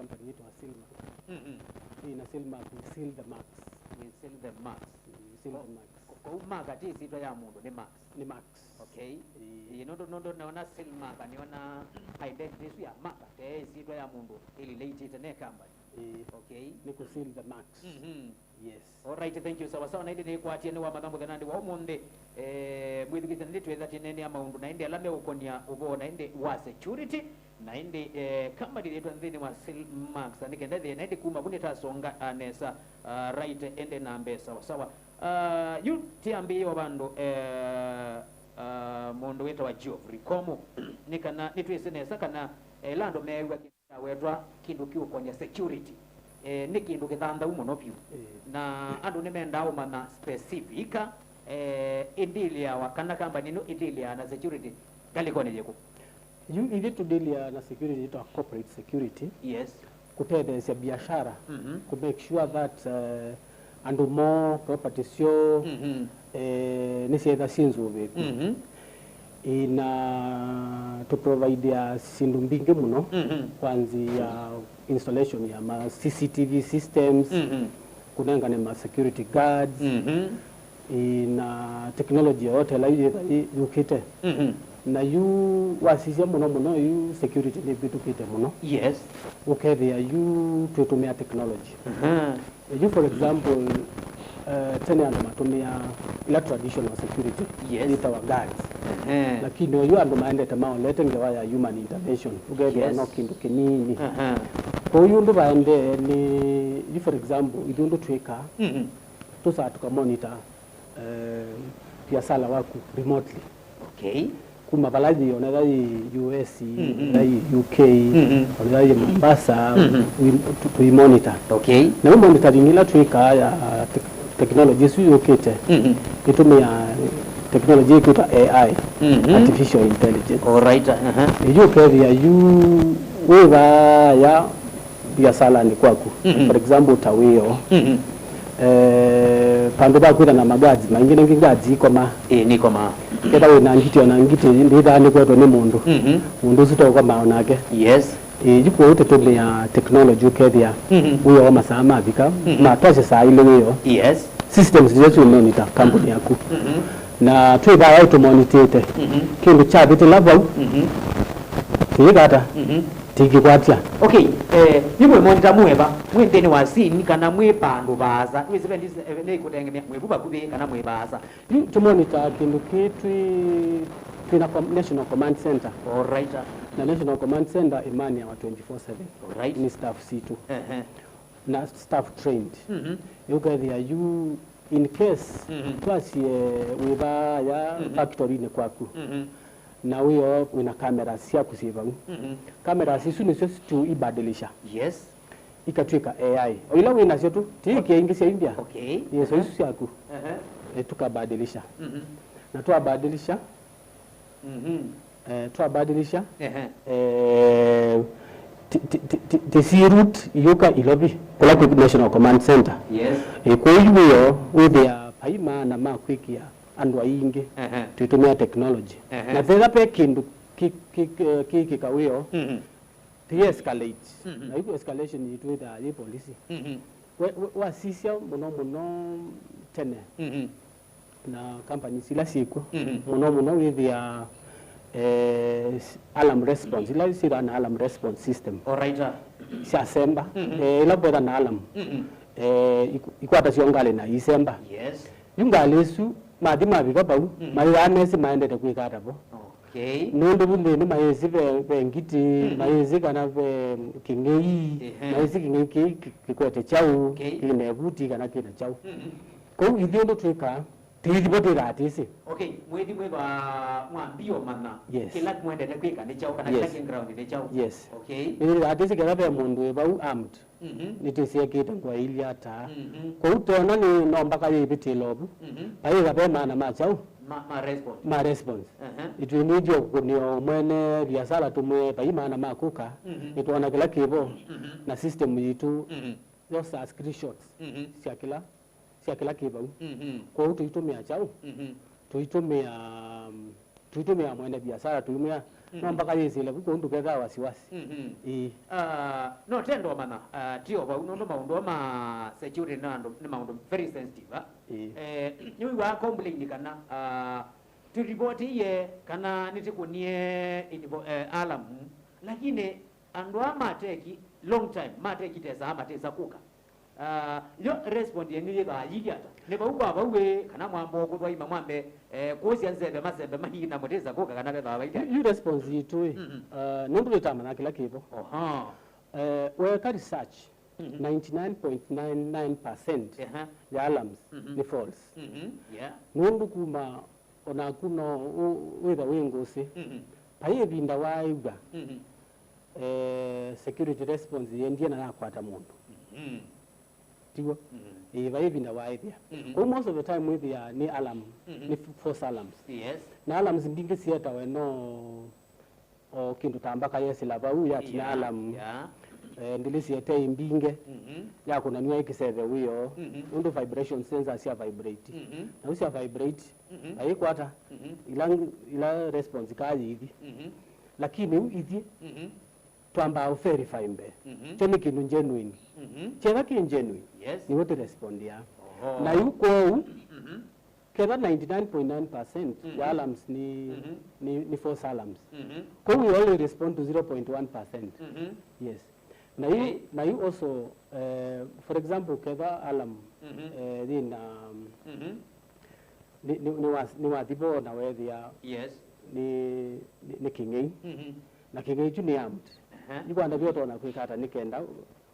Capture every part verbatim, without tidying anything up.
company yĩtawa Sealmark. Mhm. Ĩĩ, na Sealmark, we seal the marks. We seal the marks. Mm, seal the marks. Ko-, ko-, kwoou mark ti ĩsyĩtwa ya mũndũ, nĩ marks. Nĩ marks. Okay. Ĩĩ. Ĩĩ, nũndũ, nũndũ nĩona Sealmark, nĩona identity ĩsu ya mark, te ĩsyĩtwa ya mũndũ, ĩ related ne company. Ĩĩ. Okay. Nĩ kũ seal the marks. Mhm. Yes. Alright, thank you. Sawa sawa, na ĩndĩ nĩkwatie nĩ wamanya mũthenyanĩ wa ũmũnthĩ. Eh, mwĩthukĩĩsya nĩ twĩtha tĩneenea maũndũ na ĩndĩ ala meũkonia ũvoo na ĩndĩ wa security, na ĩndĩ, eh, company yĩtwa nthĩnĩ wa Sealmark, na nĩ kenda thĩna ĩndĩ kuma vu nĩtasonga, ah, nesa, ah, right, ende na mbee sawa sawa. Ah, yu tiambĩĩe o vandũ, eh, ah, mũndũ wĩtawa Geoffrey Komu, nĩ kana nĩtwĩsĩ nesa kana, eh, ĩla andũ meew'a kĩndũ kyawetwa kĩndũ kĩũkonya security, eh, nĩ kĩndũ kĩthanthau mũno vyũ. Eh. Na andũ nĩmendaa ũmanya specific, eh, ĩndĩlĩawa kana company ĩno ĩndĩlĩaa na security ngalĩkonĩ yĩkũ? Yu ithyĩ tũndĩlĩaa na security yĩtawa corporate security. Yes. Kũtetheesya biashara, mhm, kũ make sure that, eh, andũ moo, property syoo, mhm, eh, nĩsyaĩtha syĩ nzũvĩĩku. Mhm. Ĩĩ, na tũprovidea syĩndũ mbingĩ mũno, mhm, kwanzia installation ya ma C C T V systems, mhm, kũnengane ma security guards, mhm, ĩĩ, na technology yoyote ĩla yĩtha yĩ-, yũkĩte. Mhm. Na yu wasisya mũno mũno, yu security nĩvĩtũkĩte mũno. Yes. Ũkethĩa yu twĩtũmĩa technology. Aha. Yu, for example, eh, tene andũ matũmĩaa ila traditional security, yes, yĩtawa guards. Ehe. Lakini oyu andũ maendete maolete ngewa ya human intervention, ũkethĩa, yes, no kĩndũ kĩnini. Aha. Kwoou yu ũndũ vaendee nĩ, yu, for example, ithyĩ ũndũ twĩkaa, mhm, tũsaa tũkamonitor, eh, biasala waku remotely. Okay. Kuma vala yĩ, ona ĩla yĩ U S, mhm, ĩla yĩ U K, mhm, ona ĩla yĩ Mombasa, mhm, we, tu, tũimonitor. Okay. Na yu monitoring ĩla twĩkaa ya tek-, technology ĩsu yũkĩte, mhm, ĩtũmĩaa technology ĩkwĩtwa A I, mhm, artificial intelligence. Alright, aha. Yu ũkethĩa yu wĩ vaya biasalanĩ kwaku. Mhm. For example, ta wĩoo. Mhm. Eh, vandũ va kwĩtha na maguards maingĩ, nengĩ guards ikomaa. Ĩĩ, nikomaa. Ketha wĩ na ngiti, ona ngiti ndĩthaa nĩkwetwe nĩ mũndũ. Mhm. Mũndũ ũsu tokomaa onake. Yes. Ĩĩ, yu kwoou tũtũmĩaa technology ũkethĩa, mhm, wĩoo masaa mavika, mhm, matwasya saa ilĩ wĩoo. Yes. Systems nĩsyo syĩ monitor company yaku. Mhm. Na twĩ vaya ĩtũmonitĩte. Mhm. Kĩndũ kyavĩtĩla vau, mhm, kĩyĩka ata? Mhm. Tĩkĩkwatya. Okay, eh, nĩ mwĩ monitor mwĩ va? Mwĩ nthĩnĩ wa scene kana mwĩ vandũ vaasa? Wĩsĩ ve ndis-, eh, nĩ kũtengemea mwĩ vu vakuvĩ kana mwĩ vaasa? Yu tũmonitor kĩndũ kĩĩ twĩ, twĩ na com-, National Command Center. Alright. Na National Command Center ĩmaniawa twenty-four seven. Alright. Nĩ staff sitũ. Ehe. Na staff trained. Mhm. Yu ũkethĩa yu in case, mhm, twasye wĩ vaya, mhm, factory-inĩ kwaku, mhm, na wĩoo wĩna cameras syaku syĩ vau. Mhm. Cameras isu nĩsyo tu ibadilisha. Yes. Ikatw'ĩka A I. O ila wĩ nasyo tu, ti ikia ingĩ sya India. Okay. Yes, aha, isu syaku. Aha. Eh, tukabadilisha. Mhm. Na twabadilisha, mhm, eh, twabadilisha, ehe, eh, ti-, ti-, ti-, ti-, tĩsi route iyũka Ilovi, kũla kwĩ National Command Center. Yes. Eh, kwoou wĩoo wĩthĩa vai maana ma kwĩkĩa andũ aingĩ, ehe, twĩtũmĩa technology. Ehe. Na vetha ve kĩndũ kĩ-, kĩ-, kĩ-, kĩkĩka wĩoo, mhm, tĩ escalate. Mhm. Na yu escalation yitũ ĩthaa yĩ polisi. Mhm. We, we, wasisya mũno mũno tene, mhm, na companies ila syĩkw'o, mhm, mũno mũno wĩthĩa, eh, s-, alarm response, ila syĩthaa na alarm response system. Alright. Syasemba, mhm, eh, ila kwetha na alarm. Mhm. Eh, iku-, ikwata syo ngalĩ na isemba. Yes. Yu ngalĩ isu mathi mavika vau, mhm, maĩaa mesĩ maendete kwĩka ata vo. Okay. Nũndũ vu nthĩnĩ mayĩsĩ ve, ve ngiti, mhm, mayĩsĩ kana ve kĩng'ei, ehe, mayĩsĩ kĩng'ei kĩĩ kĩ-, kĩkwete kyaũ, okay, kĩna ĩvuti kana kĩna kyaũ. Mhm. Kwoou ithyĩ ũndũ twĩkaa, tĩithi vo twĩthaa tĩsĩ. Okay, mwĩthi mwĩva mwambie ũmanya, yes, kĩla mwendete kwĩka nĩ kyaũ kana kĩla, yes, kĩ ground nĩ kyaũ. Yes. Okay. Nĩthaa tĩsĩ ketha ve mũndũ wĩ vau armed. Mhm. Nĩtwĩsĩ ekĩte ngũa ilya ata. Mhm. Kwoou tona nĩ no mbaka yĩvĩtĩla ovu. Mhm. Vayĩtha ve maana ma kyaũ? Ma, ma response. Ma response. Aha. Itwĩ nĩtyo kũnĩo mwene biasala tũmwĩe vai maana ma kũka. Mhm. Nĩtwona kĩla kĩvo. Mhm. Na system yitũ, mhm, yosaa screenshots, mhm, sya kĩla, sya kĩla kĩ vau. Mhm. Kwoou tũitũmĩa kyaũ? Mhm. Tũitũmĩa, tũitũmĩa mwene biasala, tũimwĩa, No mpaka yĩsĩle vu kũu ndũkethaa wasiwasi. Mhm. Ĩĩ. Ah, no tendo mana, ah, tio vau nũndũ maũndũ ma security nĩ andũ, nĩ maũndũ very sensitive, ah. Ĩĩ. Eh, nĩwĩw'aa complain kana, ah, tũrivotiie kana nĩtĩkũnie invo-, eh, alarm, lakini andũ aa mateki long time, mateki tesaa matesa kũka. Ah, yo respond yenyu yĩthaa yĩthi ata? Nĩ vau kwa vau ĩ, kana mwamba kũthwaima mwambe, eh, kũsya nzeve masembe mahiina mũtesa kũka kana vethaa vaita? Yu, yu response yitũ ĩ, mhm, ah, nũndũ nĩtamanya kĩla kĩvo. Oho. Eh, weka research, mhm, ninety-nine point nine nine percent, aha, ya alarms, mhm, nĩ false. Mhm. Yeah. Nũndũ kuma onaku no ũ-, wĩtha wĩ ngũsĩ. Mhm. Vai ĩvinda waaĩw'a, mhm, eh, security response yendie na yakwata mũndũ. Mhm. Tiw'o? Mhm. Ĩĩ, vai ĩvinda waaĩthĩa. Mhm. Kwoou most of the time wĩthĩaa nĩ alarm, mhm, nĩ f-, false alarms. Yes. Na alarms mbingĩ sietawe no o kĩndũ ta mbaka yesĩla vau yatina, yeah, alarm. Yeah. Eh, ndĩlĩ sietei mbingĩ, mhm, yakũnanw'a ĩkĩseve wĩoo. Mhm. Nũndũ vibration sensor sya vibrate. Mhm. Na u sya vibrate, mhm, aikwata, mhm, ila, ila response kaa yĩithi. Mhm. Lakini u ithyĩ, mhm, twambaa ũ verify mbee. Mhm. Kyo nĩ kĩndũ genuine. Mhm. Kyetha kĩ genuine, yes, nĩw'o tũrespondia. Oho. Na yu kwoou, mhm, ketha ninety-nine point nine percent, mhm, ya alarms nĩ, mhm, nĩ, nĩ false alarms. Mhm. Kwoou we only respond to zero point one percent. Mhm. Yes. Na yu, okay, na yu also, eh, for example, ketha alarm, mhm, eh, yĩna, mhm, nĩ, nĩ, nĩwa-, nĩwathi vo na weethĩa, yes, nĩ, nĩ, nĩ kĩng'ei. Mhm. Na kĩng'ei kyu nĩ armed. Aha. Yu kwanda vyo tona kwĩka ata nĩ kenda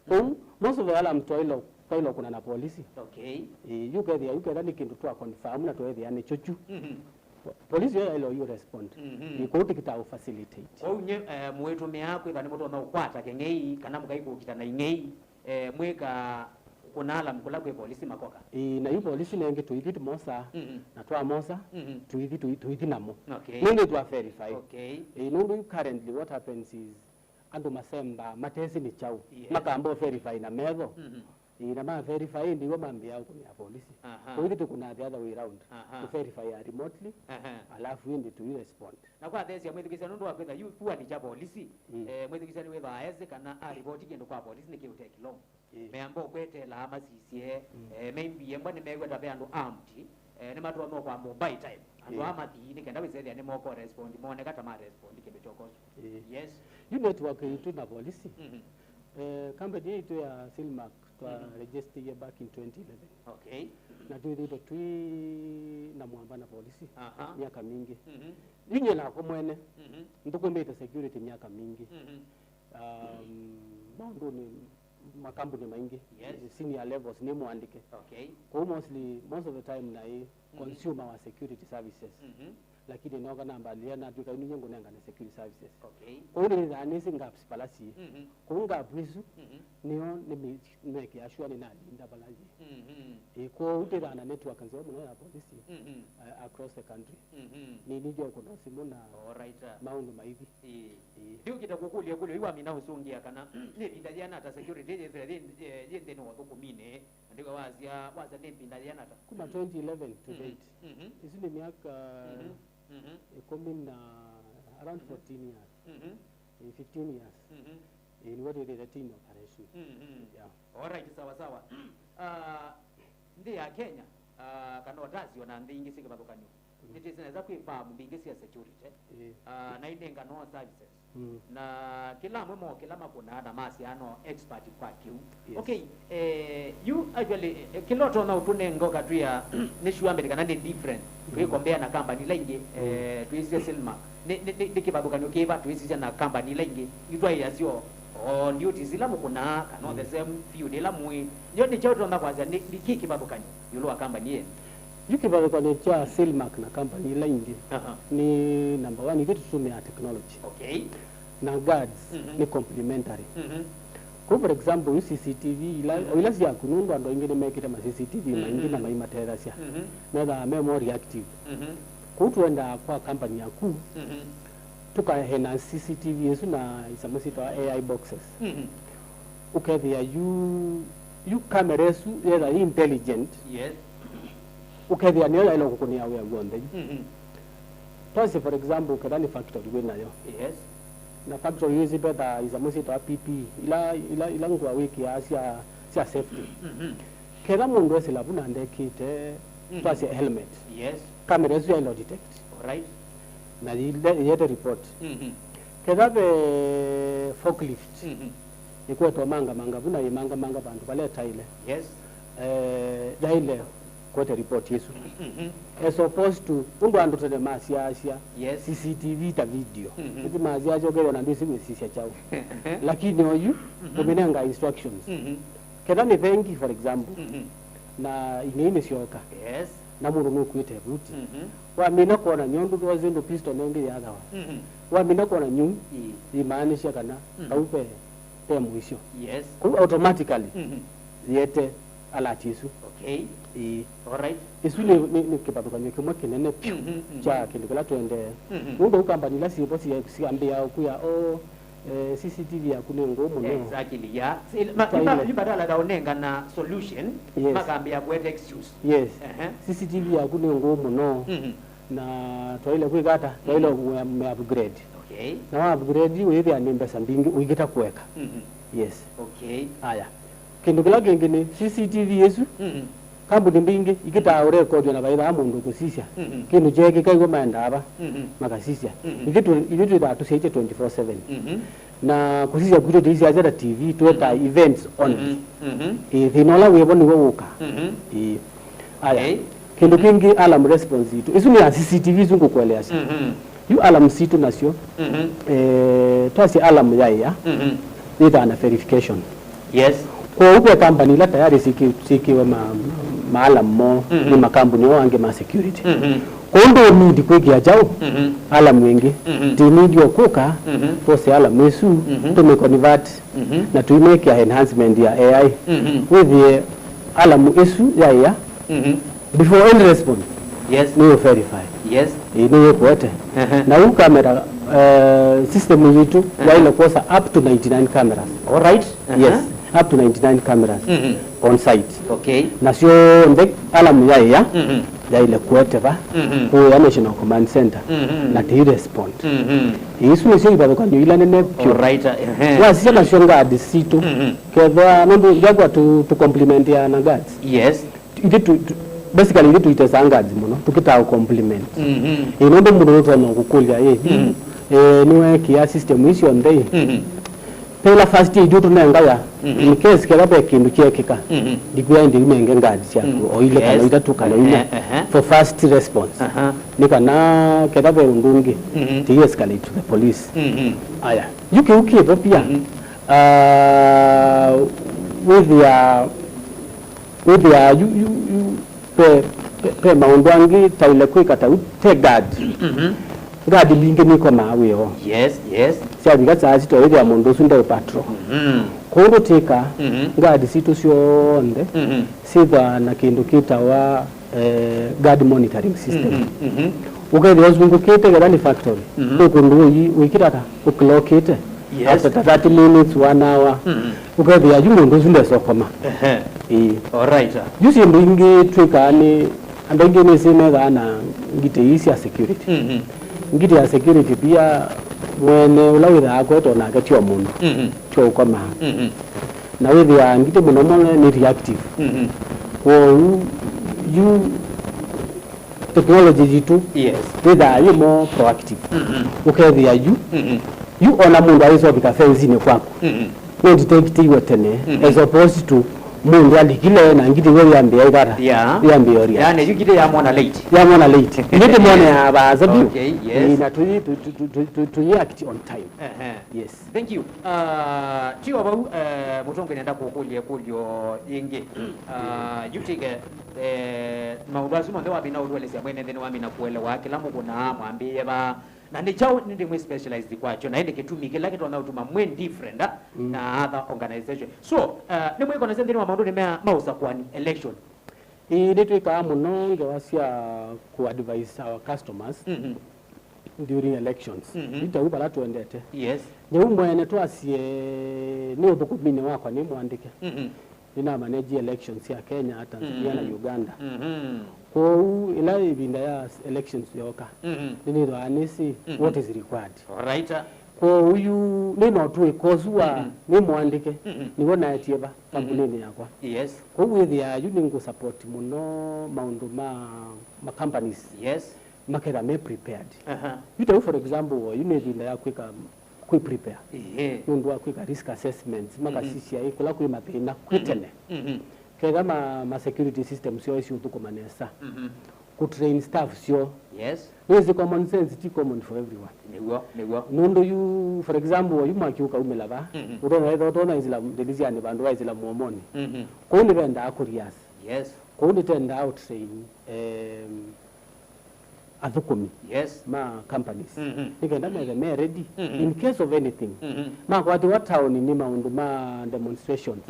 Kwoou, most of the alarms twaĩlo, twaĩlo kũna na polisi. Okay. Ĩĩ, yu kethĩa, yu ketha nĩ kĩndũ twa confirm na tweethĩa nĩkyo kyu. Mhm. Po-, polisi yo yaĩlo yu respond. Mhm. Ĩĩ, kwoou tũkĩtaa ũ facilitate. Kwoou nye, eh, mũĩtũmĩaa kwĩka nĩ mũtonya ũkwata kĩng'ei, kana mũkaikũkita na ing'ei, eh, mwĩka kũna alarm kũla kwĩ polisi makoka? Ĩĩ, na yu polisi nengĩ tũithi tũmosaa, mhm, na twamosa, mhm, tũithi, tũi-, tũithi namo. Okay. Nũndũ twa verify. Okay. Ĩĩ, nũndũ yu currently what happens is, andũ masembaa matesĩ nĩ kyaũ, yes, makamba ũ verify na metho. Mhm. Ĩĩ, na ma verify ĩndĩ iw'o mambĩaa ũkũnĩa polisi. Aha. Kwoou ithyĩ tũkũnaa the other way round. Aha. Tũ verify ya remotely, aha, alafu ĩndĩ tũi respond. Na kwathesya mwĩthukĩĩsya nũndũ wa kwĩtha yu puani kya polisi, mm, eh, mwĩthukĩĩsya nĩwĩthaa esĩ kana a report kĩndũ kwa polisi nĩkĩũteki long. Ĩĩ. Meamba ũkweteelaa masisye, mm, eh, maybe embwa nĩmew'a ta ve andũ armed, eh, nĩmatonya kwamba ũ buy time. Andũ, ĩĩ, aa mathi nĩ kenda wĩsethĩa nĩmoka respond, moneka ta ma respond kĩndũ kyoko. Ĩĩ. Yes. Yu network yitũ na polisi. Mhm. Eh, company yitũ ya Silmark twa, mhm, registerie back in twenty eleven. Okay. Na twĩthĩĩtwe twĩ na mwamba na polisi, aha, myaka mingĩ. Mhm. Yu nyie nakwa mwene, mhm, nthũkũmĩte security myaka mingĩ. Mhm. Um, maũndũnĩ makambuni maingĩ, yes, senior levels nĩ mũandĩke. Okay. Kwoou mostly, most of the time naĩ, mhm, consumer wa security services. Mhm. Lakini noka nambalĩlya natw'ĩka yu ninyie ngũnengane security services. Okay. Kwoou nĩnĩthaa nĩsĩ gaps vala siĩ. Mhm. Kwoou gap isu, mhm, nĩyo nĩmĩ-, nĩmekĩa sure nĩnalinda vala yĩ. Mhm. Ĩ, kwoou twĩthaa na network nzeo mũno ya polisi, mhm, uh, across the country. Mhm. Nĩ ningĩ ũkũna simũ na, all right, uh, maũndũ maithi. Ĩĩ. Ĩĩ. Ndiũkĩte kũkũlya kũlyo yu wamina ũsũngĩa kana nĩ ĩvinda yĩana ata security yĩthĩe yĩ, yĩ, yĩ nthĩnĩ wa ũthũkũminĩ? Andĩka wasya, wasya nĩ ĩvinda yĩana ata? Kuma twenty eleven to, mhm, date. Mhm. Isu nĩ myaka, mhm, mhm, ĩkũmi na, around, mhm, fourteen years. Mhm. Ĩĩ, fifteen years. Mhm. Ĩĩ, nĩw'o twĩthĩĩte twĩ in operation. Mhm. Yeah. All right, sawa sawa. Ah, nthĩ ya Kenya, ah, kana ũtasi ona nthĩ ingĩ syĩ kĩvathũkany'o. Mm. Nĩtwĩsĩ nesa kwĩ firm mbingĩ sya security, ĩĩ, ah, na inenganoo services. Mm. Na kĩla amwe mo kĩla makũnaa na masyaa no expert kwa kĩu. Yes. Okay, eh, yu actually, eh, kĩla ũtonya ũtũnenga ũkatwĩa nĩ sure mbele kana nĩ different, mm, twĩkombea na company ila ingĩ, mm, eh, twĩsisya Silmark. Nĩ, nĩ, nĩ, nĩ kĩvathũkany'o kĩva twĩsisya na company ila ingĩ? Yu twaĩa syo o duties ila mũkũnaa kana, mm, the same field ila mũĩ? Yo nĩ kyaũ ũtonya kwasya nĩ, nĩ kĩ kĩvathũkany'o ĩũlũ wa company ĩĩ? Yu kĩvathũkany'o kya Silmark na company ila ingĩ, aha, nĩ number one, ithyĩ tũtũmĩaa technology. Okay. Na guards, mhm, nĩ complimentary. Mhm. Kwoou, for example, yu C C T V ila, mhm, o ila syaku, nũndũ andũ aingĩ nĩmekĩte ma C C T V, mhm, maingĩ na maimatethasya. Mhm. Methaa me more reactive. Mhm. Kwoou tũendaa kwa company yaku, mhm, tũkaena C C T V ĩsu na isamũ syĩtawa A I boxes. Mhm. Ũkethĩa yu, yu camera ĩsu yetha yĩ intelligent. Yes. Ũkethĩa nĩyo yaĩle kũkũnĩa wĩa w'onthe yu. Mhm. Twasye, for example, ketha nĩ factory wĩ nayo. Yes. Na factory ĩsu vethaa isamũ syĩtawa P P E, ila, ila, ila ngũa wĩkĩaa sya, sya safety. Mhm. Ketha mũndũ esĩla vu na ndekĩte, mhm, twasye helmet. Yes. Kamera ĩsu yaĩlwa detect. Alright. Na yĩle-, yĩete report. Mhm. Ketha ve forklift. Mhm. Ĩkwetwa mangamanga vu na yĩmangamanga vandũ vala ĩtaĩle. Yes. Eh, yaĩle kũete report ĩsu. Mhm. As opposed to, ũndũ andũ tene masyaasya, yes, C C T V ta video. Mhm. Ĩsu masyaasya ũkethĩa na ndwĩsĩ wĩsisya kyaũ. Lakini oyu, mhm, ũmĩnenga instructions. Mhm. Ketha nĩ vengi, for example, mhm, na ing'ei nĩsyoka, yes, na mũndũ nũkuĩte vuti. Mhm. Wamina kwona nyũndũ, those ndũ piston ĩngĩ yathawa. Mhm. Wamina kwona nyũu, ĩĩ, yĩmaanisha kana, mhm, vau ve, ve mũisyo. Yes. Kũu automatically, mhm, yĩete alert ĩsu. Okay. Ĩĩ. All right. Ĩsu nĩ, nĩ, nĩ kĩvathũkany'o kĩmwe kĩnene vyũ, mhm, mhm, kya kĩndũ kĩla tũendee. Mhm. Nũndũ ũu kambani ila syĩvo sia-, siambĩaa ũkwĩa, "Oh, eh, C C T V yaku nĩ ngũũ mũno." Exactly, yeah. Si-, ma-, twaĩle. Yu badala ya ũnengana solution, yes, makambĩa kũete excuse. Yes. Ehe. "C C T V yaku nĩ ngũũ mũno." Mhm. Na twaĩle kwĩka ata? Twaĩle, mm, mea-, mea upgrade. Okay. Na wa upgrade, wĩthĩa nĩ mbesa mbingĩ ũikĩta kũeka. Mhm. Yes. Okay. Aya. Kĩndũ kĩla kĩngĩ nĩ C C T V ĩsu, mhm, kambuni mbingĩ ikĩtaa ũrekodi ona vaithaa mũndũ kũsisya. Mhm. Kĩndũ kyeekĩka ĩw'o maendaa va, mhm, makasisya. Mhm. Ithyĩ tũ-, ithyĩ twĩthaa tũsyaĩtye twenty-four seven. Mhm. Na kũsisya kwitũ tũisyaasya ta T V, twĩtaa, mhm, events only. Mhm. Mhm. Ĩĩ, thĩna ũla wĩvo nĩw'o wũkaa. Mhm. Ĩĩ. Aya. Okay. Kĩndũ, mhm, kĩngĩ, alarm response yitũ. Ĩsu nĩ ya C C T V ĩsu ngũkũeleasya. Mhm. Yu alarm sitũ nasyo, mhm, eh, twasye alarm yaĩa, mhm, yĩthaa na verification. Yes. Kwoou ve kambani ila tayari syĩkĩ-, syĩkĩwe ma, ma alarm moo, mhm, nĩ makambuni oo angĩ ma security. Mhm. Kwoou ndũ need kwĩkĩa kyaũ? Mhm. Alarm ĩngĩ. Mhm. Tĩ need o kũka, mhm, twose alarm ĩsu, mhm, tũmĩ convert, mhm, na tũimekĩa enhancement ya A I. Mhm. Wĩthĩe alarm ĩsu yaĩa, mhm, before any response, yes, nĩyo verify. Yes. Ĩĩ, nĩyo ĩkwete. Ehe. Na ũu kamera, eh, system yitũ, ehe, yaĩle kwosa up to ninety-nine cameras. All right. Ehe. Yes, up to ninety-nine cameras, mhm, on site. Okay. Na syonthe alarm yaĩa, mhm, yaĩle kũete va, mhm, kũya National Command Center, mhm, na tĩ respond. Mhm. Isu nĩsyo ivathũkany'o ila nene vyũ. All right, ehe. Wasisya nasyo guards sitũ, mhm, kethwa nũndũ ndiakwa tũ, tũ complement ya na guards. Yes. Ithyĩ tũ, tũ, basically ithyĩ tũitesaa guards mũno, tũkĩtaa kũ compliment. Mhm. Ĩ, nũndũ mũndũ nũtonya kũkũlya, ĩ, mhm, eh, nĩweekĩa system ii syonthe, ĩ? Mhm. Ve ĩla first aid ũtũnengawa, mhm, in case ketha ve kĩndũ kyeekĩka, mhm, ndikwĩa ĩndĩ ũnenge guards syaku, mhm, o ilĩ kana, yes, itatũ kana inya, ehe, ehe, for first response. Aha. Nĩ kana ketha ve ũndũ ũngĩ, mhm, tũi escalate to the police. Mhm. Aya. Yu kĩu kĩvo pia, mhm, ah, wĩthĩa Wĩthĩaa yu, yu, yu, ve, ve, ve maũndũ angĩ taĩle kwĩka ta u te guard. Mhm. Guard mbingĩ nikomaa wĩoo. Yes, yes. Syavika saa sita wĩthĩa mũndũ ũsu ndeũ patrol. Mhm. Kwoou tũtĩka, mhm, guard sitũ syonthe, mhm, syĩthwa na kĩndũ kĩtawa, eh, guard monitoring system. Mhm, mhm. Ũkethĩa ũzungũkĩte ketha nĩ factory, mhm, kwĩ kũndũ ũi-, ũikĩta ta ũclockĩte. Yes. After ta thirty minutes, one hour, mhm, ũkethĩa yu mũndũ ũsu ndesokoma. Ehe. Ĩĩ. All right. Yu syĩndũ ingĩ twĩkaa nĩ, andũ aingĩ nĩsĩ methaa na ngitĩ ii sya security. Mhm. Ngitĩ ya security pia mwene ũla wĩthaa akwetwa nake tyo mũndũ, mhm, tyo ũkomaa. Mhm. Na wĩthĩaa ngitĩ mũno mũno nĩ reactive. Mhm. Kwoou yu technology yitũ, yes, yĩthaa yĩ more proactive. Mhm. Ũkethĩa yu, mhm, yu ona mũndũ aisovika fensinĩ kwaku, mhm, nũdetectiwe tene, mhm, as opposed to mũndũ alikile na ngitĩ ĩyo yambĩĩa ĩkata, yeah, yambĩĩa ũria. Yani, yu ngitĩ yamwona late. Yamwona late. Ngitĩ mone ya vaasa vyũ. Okay, yes. Ĩĩ, na tũyi-, tũ-, tũ-, tũ-, tũ-, tũyi act on time. Ehe. Yes. Thank you. Uh, tio vau, uh, mũtongoi nenda kũkũlya ĩkũlyo yĩngĩ. Uh, yu tike, eh, maũndũ asu monthe wamina ũtũelesya mwene nthĩnĩ wamina kũelewa kĩla mũkũnaa mwambĩĩe va, na nĩ kyaũ nĩndĩ mwĩ specialized kwakyo, na ĩndĩ kĩtumi kĩla kĩtonya ũtuma mwĩ different, ah, mm, na other organization. So, uh, nĩ mwĩkonasya nthĩnĩ wa maũndũnĩ mea ma ũsakwani, election? Ĩĩ, nĩtwĩkaa mũno ngewa sya kũ advise our customers, mhm, during elections. Mhm. Yu ta u vala tũendete. Yes. Nyau mwene twasye nĩ ũthũkũminĩ wakwa nĩ mwandĩke. Mhm. nĩnamanage elections sya Kenya, Tanzania na Uganda. Mhm. Kwoou ĩla ĩvinda ya elections yooka, nĩnĩthĩawa nĩsĩ what is required. Alright. Kwoou yu nĩnotwĩka ũsu wa nĩ mũandĩke, nĩw'o naetie va kambunĩnĩ yakwa. Yes. Kwoou wĩthĩaa yu nĩngũ support mũno maũndũ ma ma companies. Yes. Maketha me prepared. Aha. Yu ta yu, for example, yu nĩ ĩvinda ya kwĩka, kwĩ prepare. Ehe. Nũndũ wa kwĩka risk assessments, makasisya ĩ kũla kwĩ mathĩna kwĩ tene. Mhm. Ketha ma, ma security systems syoo siũthũkũma nesa. Mhm. Kũ train staff syoo. Yes. Nĩwĩsĩ common sense ti common for everyone. Nĩw'o, nĩw'o. Nũndũ yu, for example, yu mwaki ũkaumĩla va, ũtonya ethĩwa ũtonya ĩsĩla ndĩlĩsyanĩ vandũ va ĩsĩla mũomonĩ. Mhm. Kũu nĩvendaa kũ rehearse. Yes. Kũu nĩtendaa ũ train, em, athũkũmi, yes, ma companies. Mhm. Nĩ kenda methe me ready in case of anything. Mhm. Makwatĩwa taoni nĩ maũndũ ma demonstrations,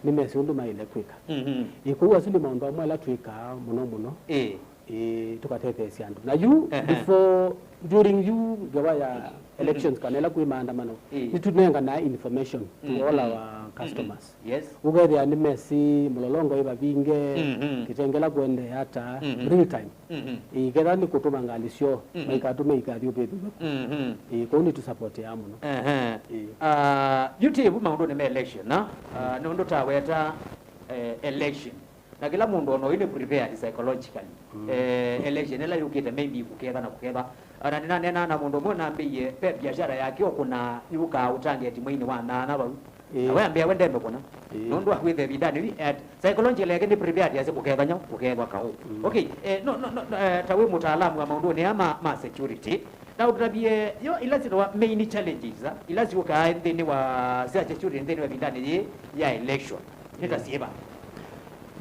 nĩmesĩ ũndũ maĩle kwĩka. Mhm. Ĩ, kwoou asu nĩ maũndũ amwe ala twĩkaa mũno mũno. Ĩ. Ĩ, tũkatetheesya andũ. Na yu, ehe, before, during yu ngewa ya elections kana ĩla kwĩ maandamano, ĩ, nĩtũnenganaa information to all our customers. Yes. Ũkethĩa nĩmesĩ mũlolongo ĩ vavinge, mhm, kĩtengela kũendee ata, mhm, real time. Mhm. Ĩ, ketha nĩ kũtũma ngalĩ syoo, mhm, maikatũme ikathi ũvĩthĩw'e kũ. Mhm. Ĩ, kwoou nĩtũsapotea mũno. Ehe. Ĩ. Ah, yu tĩ vu maũndũnĩ ma election, na, ah, nũndũ taweta, eh, election. Na kĩla mũndũ ona ũyũ nĩ prepared psychologically. Mm. Eh, election ĩla yũkĩte, maybe kũketha na kũketha. Ona nĩnaneenaa na mũndũ ũmwe nambĩie ve biashara yake ũkũna yũkaa ũtangeti mweinĩ wa nyanya vau. Ĩĩ. Na we ambĩa we ndemekũna. Ĩĩ. Nũndũ wa kwĩtha ĩvindanĩ yu, eh, psychology yake nĩ prepared yasya kũkethwa nyau, kũkethwa kaũ. Mm. Okay, eh, no, no, no, no, eh, ta wĩ mũtaalamu wa maũndũnĩ aya ma, ma security, na ũtũtavye yo ila syĩtawa main challenges, ah, ila syũkaa nthĩnĩ wa, sya security nthĩnĩ wa ĩvindanĩ yĩĩ ya election. Nĩ ta syĩva?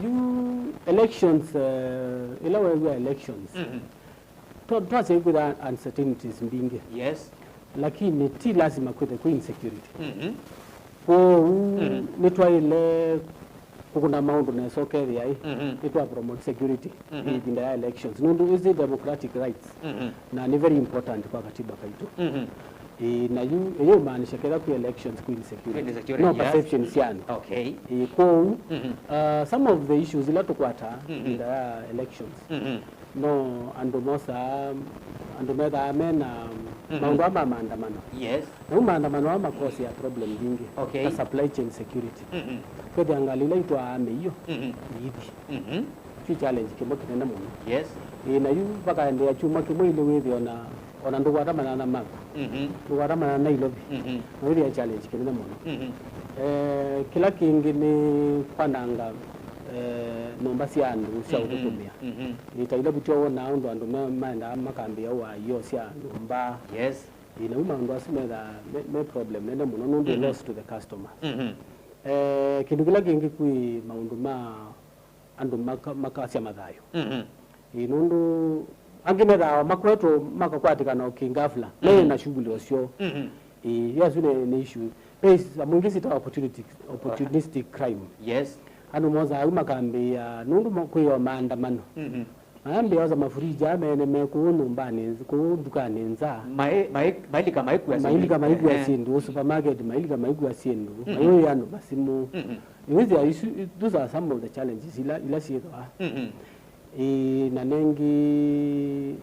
Yu elections, eh, ila weew'a elections, mhm. Twa-, twasya kwĩtha uncertainties mbingĩ. Yes. Lakini ti lasima kwĩthe kwĩ insecurity. Mhm. Kwoou, mhm, nĩtwaĩle kũkũna maũndũ nesa ũkethĩa ĩ, mhm, nĩtwa promote security, mhm, ĩvinda ya elections. Nũndũ is democratic rights. Mhm. Na nĩ very important kwa katiba kaitũ. Mhm. Ĩ, na yu, ĩyo ũmaanisha ketha kwĩ elections kwĩ insecurity. Kwĩ insecurity, no, yes, perception sya andũ. Okay. Ĩ, kwoou, mhm, uh, some of the issues ila tũkwataa, mhm, ĩvinda ya elections, mhm. No, andũ mosaa, andũ methaa mena, mhm, maũndũ aa ma maandamano. Yes. Na yu maandamano aa makosea problem mbingĩ. Okay. Ta supply chain security. Mhm. Kwĩthĩa ngalĩ ila itwaa mĩio, mhm, iithi. Mhm. Kyu challenge kĩmwe kĩnene mũno. Yes. Ĩĩ, na yu vakaendeea kyumwa kĩmwe ilĩ wĩthĩe ona, ona ndũkwata manyanya maku. Mhm. Ndũkwata manyanya Nairobi. Mhm. Na wĩthĩa challenge kĩnene mũno. Mhm. Eh, kĩla kĩngĩ nĩ kwananga, eh, nyũmba sya andũ sya, mhm, ũthũkũmĩa. Mhm. Ĩĩ, ta ila vutyo wonaa ũndũ andũ me-, maendaa makambĩĩa ũaio sya nyũmba. Yes. Ĩĩ, na yu maũndũ asu methaa me, me problem nene mũno nũndũ, mhm, loss to the customer. Mhm. Eh, kĩndũ kĩla kĩngĩ kwĩ maũndũ ma andũ maka-, makasya mathayũ. Mhm. Ĩĩ, nũndũ angĩ methaa makwetwe makakwatĩkana o kĩngafla, mhm, me na shughuli o syoo. Mhm. Ĩĩ, yu asu nĩ, nĩ issue. Ve amwe ingĩ syĩtawa opportunity, opportunistic crime. Yes. Andũ mosaa au makambĩĩa, nũndũ ma-, kwĩ o maandamano. Mhm. Mayambĩĩa osa mafuriji aa mene me kũu nyũmbanĩ, kũu ndukanĩ nza. Mai-, mai-, mailika maikua syĩndũ. Mailika maikua, ehe, syĩndũ, supermarket, mailika maikua syĩndũ. Mhm. Mayũĩa andũ masimũ. Mhm. Ĩwĩthĩa isu, those are some of the challenges ila, ila syĩthwa. Mhm. Ĩĩ, na nengĩ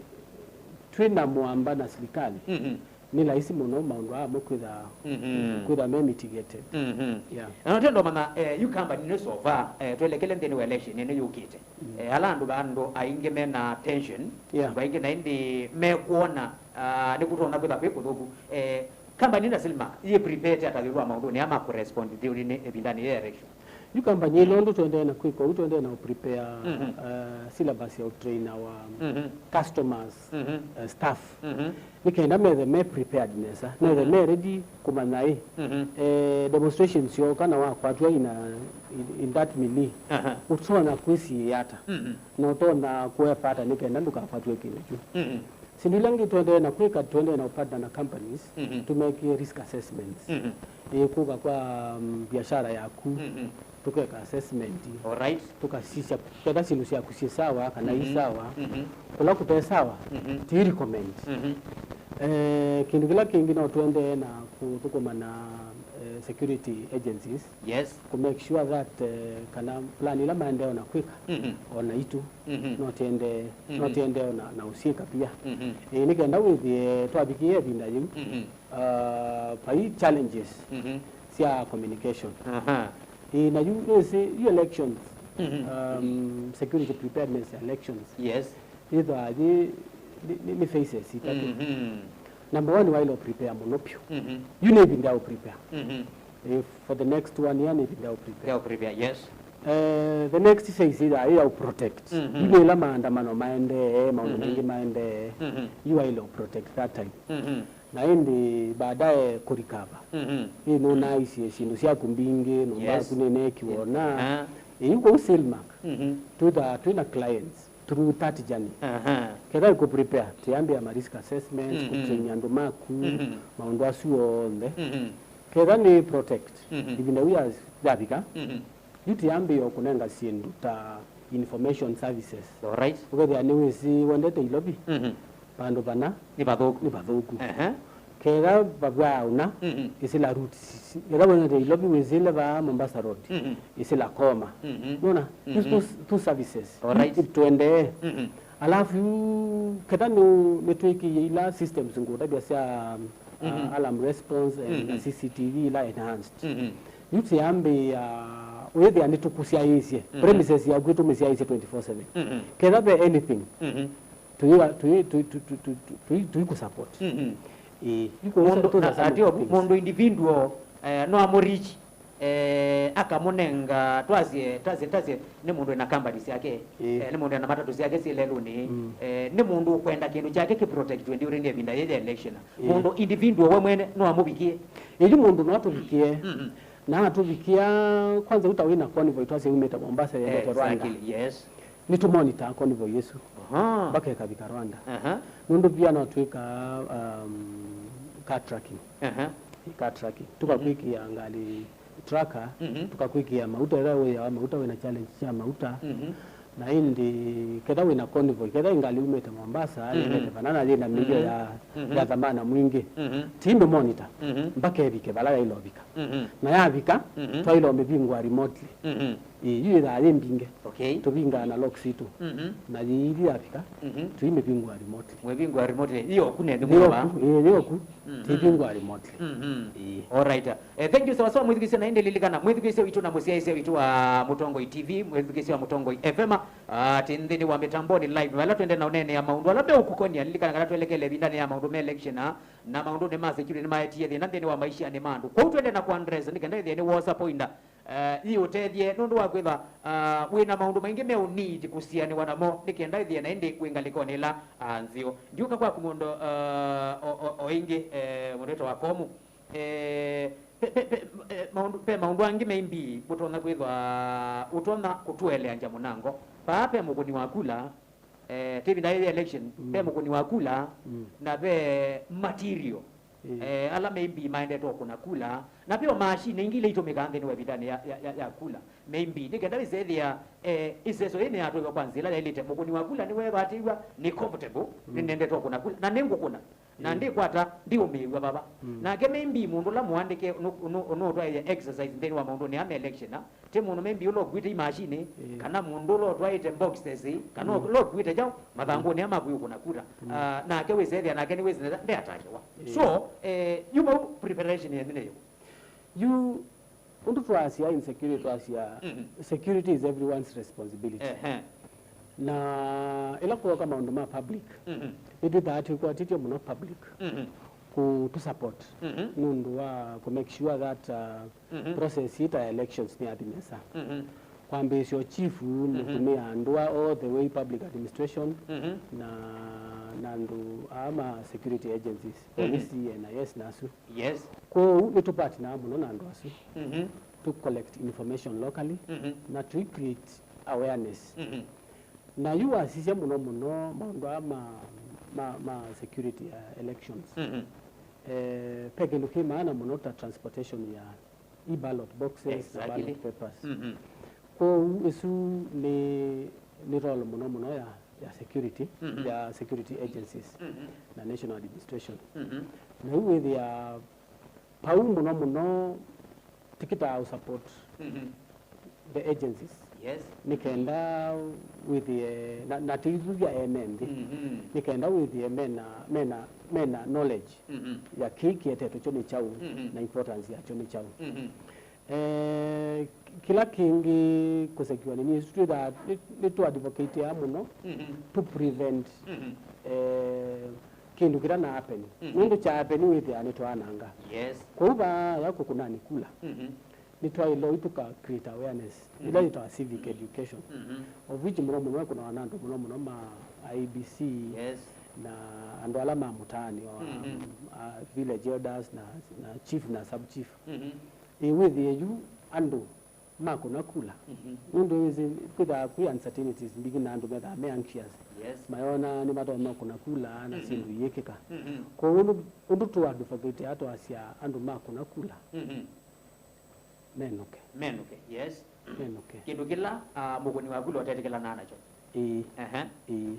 twĩ na mũamba na silikalĩ. Mhm. Nĩ laisi mũno maũndũ aa amwe kwĩtha, mhm, kwĩtha me mitigated. Mhm. Yeah. Na no twenda ũmanya, eh, yu company nĩ so far, eh, twelekele nthĩnĩ wa election ĩno yũkĩte. Mm. Eh, ala andũ, andũ aingĩ mena tension, yeah, andũ aingĩ na ĩndĩ mekwona, ah, nĩ kũtonya kwĩtha kwĩ kũthũku. Eh, company na Silma yĩ prepared ata ĩũlũ wa maũndũnĩ aa ma kũ respond nthĩnĩ ĩvindanĩ ya election? Yu company ĩno ũndũ tũendee na kwĩka ũu, tũendee na prepare, mhm, uh, syllabus ya train our, mhm, customers, mhm, uh, staff. Mhm. Nĩ kenda methe me prepared nesa, methe, mhm, me ready kũmanya ĩ, mhm, eh, demonstrations yooka na wakwatwa in a, in, in that melee, aha, ũtonya kwĩsiĩĩa ata, mhm, na ũtonya kũepa ata nĩ kenda ndũkakwatwe kĩndũ kyu. Mhm. Syĩndũ ila ingĩ tũendee na kwĩka, tũendee na partner na companies, mhm, tũmekĩe risk assessments. Mhm. Ĩ, kũka kwa, mm, biashara yaku, mhm, tũkeka assessment. Alright. Tũkasisya kenda syĩndũ syaku syĩ sawa kana, mhm, i sawa. Mhm. Kũla kũte sawa, mhm, tũi recommend. Mhm. Eh, kĩndũ kĩla kĩngĩ no tũendee na kũthũkũma na, eh, security agencies, yes, ku make sure that, eh, kana plan ila maendee ona kwĩka, mhm, ona itu, mhm, no tiende, no, mhm, tiende ona na ũsyĩka pia. Mhm. Ĩĩ, nĩ kenda wĩthĩe twavikĩĩa ĩvinda yĩu, mhm, uh, vai challenges, mhm, sya communication. Aha. Ĩĩ, na yu, ĩsĩ, yu elections, mhm, um, security preparedness ya elections, yes, yĩthwaa yĩ, nĩ, nĩ, nĩ phases itatũ. Mhm. Number one, waĩle prepare mũno vyũ. Mhm. Yu nĩ ĩvinda ya prepare. Mhm. Eh, for the next one year nĩ ĩvinda ya prepare. Ya prepare, yes. Eh, the next phase ĩla ya protect. Mhm. Yu nĩ ĩla maandamano maendee, maũndũ, mhm, maingĩ maendee. Mhm. Yu waĩle protect that time. Mhm. Na ĩndĩ baadaye kũrecover. Mhm. Ĩ, nũnaisye syĩndũ syaku mbingĩ, nyũmba, yes, yaku nĩneekiwa, yeah, ona. Ah. Ĩ, yu kũu Silmark, mhm, twĩthaa twĩna clients through that journey. Aha. Ketha ĩkũ prepare, tũyambĩa ma risk assessment, mhm, kũtrain andũ maku, mhm, maũndũ asu onthe. Mhm. Ketha nĩ protect, mhm, ĩvinda yu ya-, yavika, mhm, yu tũyambĩa kũnenga syĩndũ ta information services. All right. Ũkethĩa nĩwĩsĩ wendete Ilovi, mhm, vandũ vana nĩ vathũku. Nĩ vathũku. Aha. Ketha vavwaa ũna, mhm, ĩsĩla routes ici. Ketha wendete Ilovi wĩsĩle vaa Mombasa Road, mhm, ĩsĩla Koma. Mhm. Nona? Mhm. Those, those, those services. All right. Yu tũendee. Mhm. Alafu, ketha nĩ, nĩtwĩkĩie ila systems ngũtavya sya, uh, mhm, alarm response and, mhm, C C T V ila enhanced. Mhm. Yu tũyambĩa, wĩthĩa nĩtũkũsyaĩĩsye. Mhm. Premises yaku tũmĩsyaĩĩsye twenty-four seven. Mhm. Ketha ve anything, mhm, tũi-, tũi-, tũi-, tũi-, tũi-, tũi-, tũikũsupport. Mhm. Ĩĩ, yu kũu mũndũ, tũ-, na, tũ-, atĩ o things. Mũndũ individual, eh, no amũreach, eh, akamũnenga, twasye, tasye, tasye, nĩ mũndũ ena company syake, ĩĩ, eh, nĩ mũndũ ena matatũ syake syĩ lelũnĩ, mm, eh, nĩ mũndũ ũkwenda kĩndũ kyake kĩ protectwe during ĩvinda yĩĩ ya election. Ĩĩ. Mũndũ individual we mwene no amũvikĩe. Ĩĩ, yu mũndũ no atũvikĩe. Mm-hmm. Na atũvikĩa, kwanza, uta wĩna convoy twasye umĩte Mombasa yendete Rwanda. Exactly, yes. Nĩtũmonitaa convoy ĩsu. Aha. Mpaka ĩkavika Rwanda. Aha. Nũndũ pia no twĩkaa, um, car tracking. Aha. Car tracking. Tũkakwĩkĩa ngalĩ tracker, mhm, tũkakwĩkĩa mauta, ĩla wĩawa mauta, wĩna challenge sya mauta. Mhm. Na ĩndĩ ketha wĩna convoy, ketha ĩ ngalĩ umĩte Mombasa, mhm, yendete vana na yĩna mĩio, mhm, ya, mhm, ya thamana mwingĩ. Mhm. Ti ndũ monitor, mhm, mpaka ĩvike vala yaĩle ũvika. Mhm. Na yavika, mhm, twaĩle ũmĩvingũa remotely. Mhm. Ĩĩ, yu yĩthaa yĩ mbinge. Okay. Tũvingaa na lock sitũ. Mhm. Na yĩithi yavika, mhm, tũimĩvingũa remotely. Mwĩvingũa remotely. Ĩyo ku nene mũno va? Ĩĩ, yĩ oku. Mhm. Tũivingũa remotely. Mhm. Ĩĩ. All right. Eh, thank you sawa sawa, mwĩthukĩĩsya, na ĩndĩ lilikana, mwĩthukĩĩsya witũ na mũsyaĩĩsya witũ wa Mũtongoi T V, mwĩthukĩĩsya wa Mũtongoi F M, ah, atĩ nthĩnĩ wa mĩtambonĩ live, vala twende na ũneenea maũndũ ala meũkũkonia. Lilikana kana twelekele ĩvindanĩ ya maũndũ me election, ah, na maũndũnĩ ma security nĩmaetie thĩna nthĩnĩ wa maishanĩ ma andũ. Kwoou twende na kũ address, nĩ kenda ĩthĩe nĩ wosa pointer, eh, yĩũtethye, nũndũ wa kwĩtha, ah, wĩ na maũndũ maingĩ meũ need kũsianĩwa namo, nĩ kenda ĩthĩe na ĩndĩ wĩ ngalĩkonĩ ĩla, ah, nzeo. Ndiũka kwaku mũndũ, ah, o, o, o ĩngĩ, eh, mũndũ wĩtawa Komu. Eh, pe, pe, pe, eh, maũndũ, pe maũndũ angĩ maybe ũtonya kwĩthwa ũtonya kũtũeleangya mũnango. Vaa pe mũkũni wa kula, eh, ti ĩvinda yĩĩ ya election, mm, ve mũkũni wa kula, mm, na ve material, mm, eh, ala maybe maendete ũkũna kula, na ve o machine ingĩ ila itũmĩkaa nthĩnĩ wa ĩvindanĩ ya, ya, ya, ya kula. Maybe nĩ kenda wĩsethĩa, eh, ĩseso yĩĩ nĩyatũĩwa kwa nzĩa ĩla yaĩlĩte. Mũkũni wa kula nĩweevatĩw'a nĩ comfortable, mm, nĩnendete ũkũna kula, na nĩngũkũna. Na, mm, ndikwata, ndiũmĩĩw'a vava. Mm. Nake maybe mũndũ ũla mũandĩke nũ-, nũ-, nũũtwaĩĩsya exercise nthĩnĩ wa maũndũnĩ aa ma election, ah, ti mũndũ maybe ũla ũkuĩte imashini, ĩĩ, kana mũndũ ũla ũtwaĩte boxes, kana, mm, ũla ũkuĩte kyaũ mathangũnĩ aa maku ũkũna kula. Mm. Ah, nake wĩsethĩa nake nĩwĩsĩ ndeatayĩwa. Ĩĩ. So, eh, yu vau preparation yenyu nĩ yĩu? Yu Ũndũ twasya insecurity, twasya, mhm, security is everyone's responsibility. Ehe. Na ĩla kũoka maũndũ ma public, mhm, nĩtwĩthaa twĩkwatĩtye mũno public, mhm, kũtũ support, mhm, nũndũ wa kũ make sure that, uh, mhm, process ĩĩ ta elections nĩyathi nesa. Mhm. Kwambĩĩsya o chief, mhm, mũtumĩa, andũ a all the way public administration, mhm, na, na andũ aa ma security agencies, mhm, polisi, N I S na asu. Yes. Kwoou nĩtũpartner mũno na andũ asu. Mhm. Tũ collect information locally, mhm, na tũ create awareness. Mhm. Na yu wasisya mũno mũno maũndũ aa ma, ma, ma security ya elections. Mhm. Eh, ve kĩndũ kĩ maana mũno ta transportation ya e-ballot boxes na, exactly, ballot papers. Mhm. Kwoou ĩsu nĩ, nĩ role mũno mũno ya, ya security, mhm, ya security agencies, mhm, na national administration. Mhm. Na yu wĩthĩa vau mũno mũno tũkĩtaa ũ support the agencies. Yes. Nĩ kenda wĩthĩe na, na tũithuvya ene nthĩ. Nĩ kenda wĩthĩe mena, mena, mena knowledge ya kĩĩ kĩetetwe kyo nĩ kyaũ na importance yakyo nĩ kyaũ. Eh, kĩla kĩngĩ kũsekiwa nĩ nĩsu twĩthaa nĩtũ advocatea mũno to prevent eh, kĩndũ kĩla na happen. Nũndũ kya happen wĩthĩaa nĩtwaananga. Yes. Kwoou vaa ya kũkũnani kula, nĩtwaĩle ũitũka create awareness ĩla yĩtawa civic education, of which mũno mũno ĩkũnawa na andũ mũno mũno ma I E B C, yes, na andũ ala ma mũtaanĩ wa, a, village elders na, na chief na sub chief. Ĩ wĩthĩe yu andũ makũna kula. Nũndũ wĩsĩ kwĩthaa kwĩ uncertainties mbingĩ na andũ methaa me anxious. Yes. Mayona nĩmatonya kũna kula na syĩndũ iyĩkĩka. Kwoou ũndũ, ũndũ tũ advocate atwasya andũ makũna kula menũke. Menũke, yes. Menũke. Kĩndũ kĩla, ah, mũkũni wa kula ũtetĩkĩlanaa nakyo. Ĩĩ. Ehe. Ĩĩ.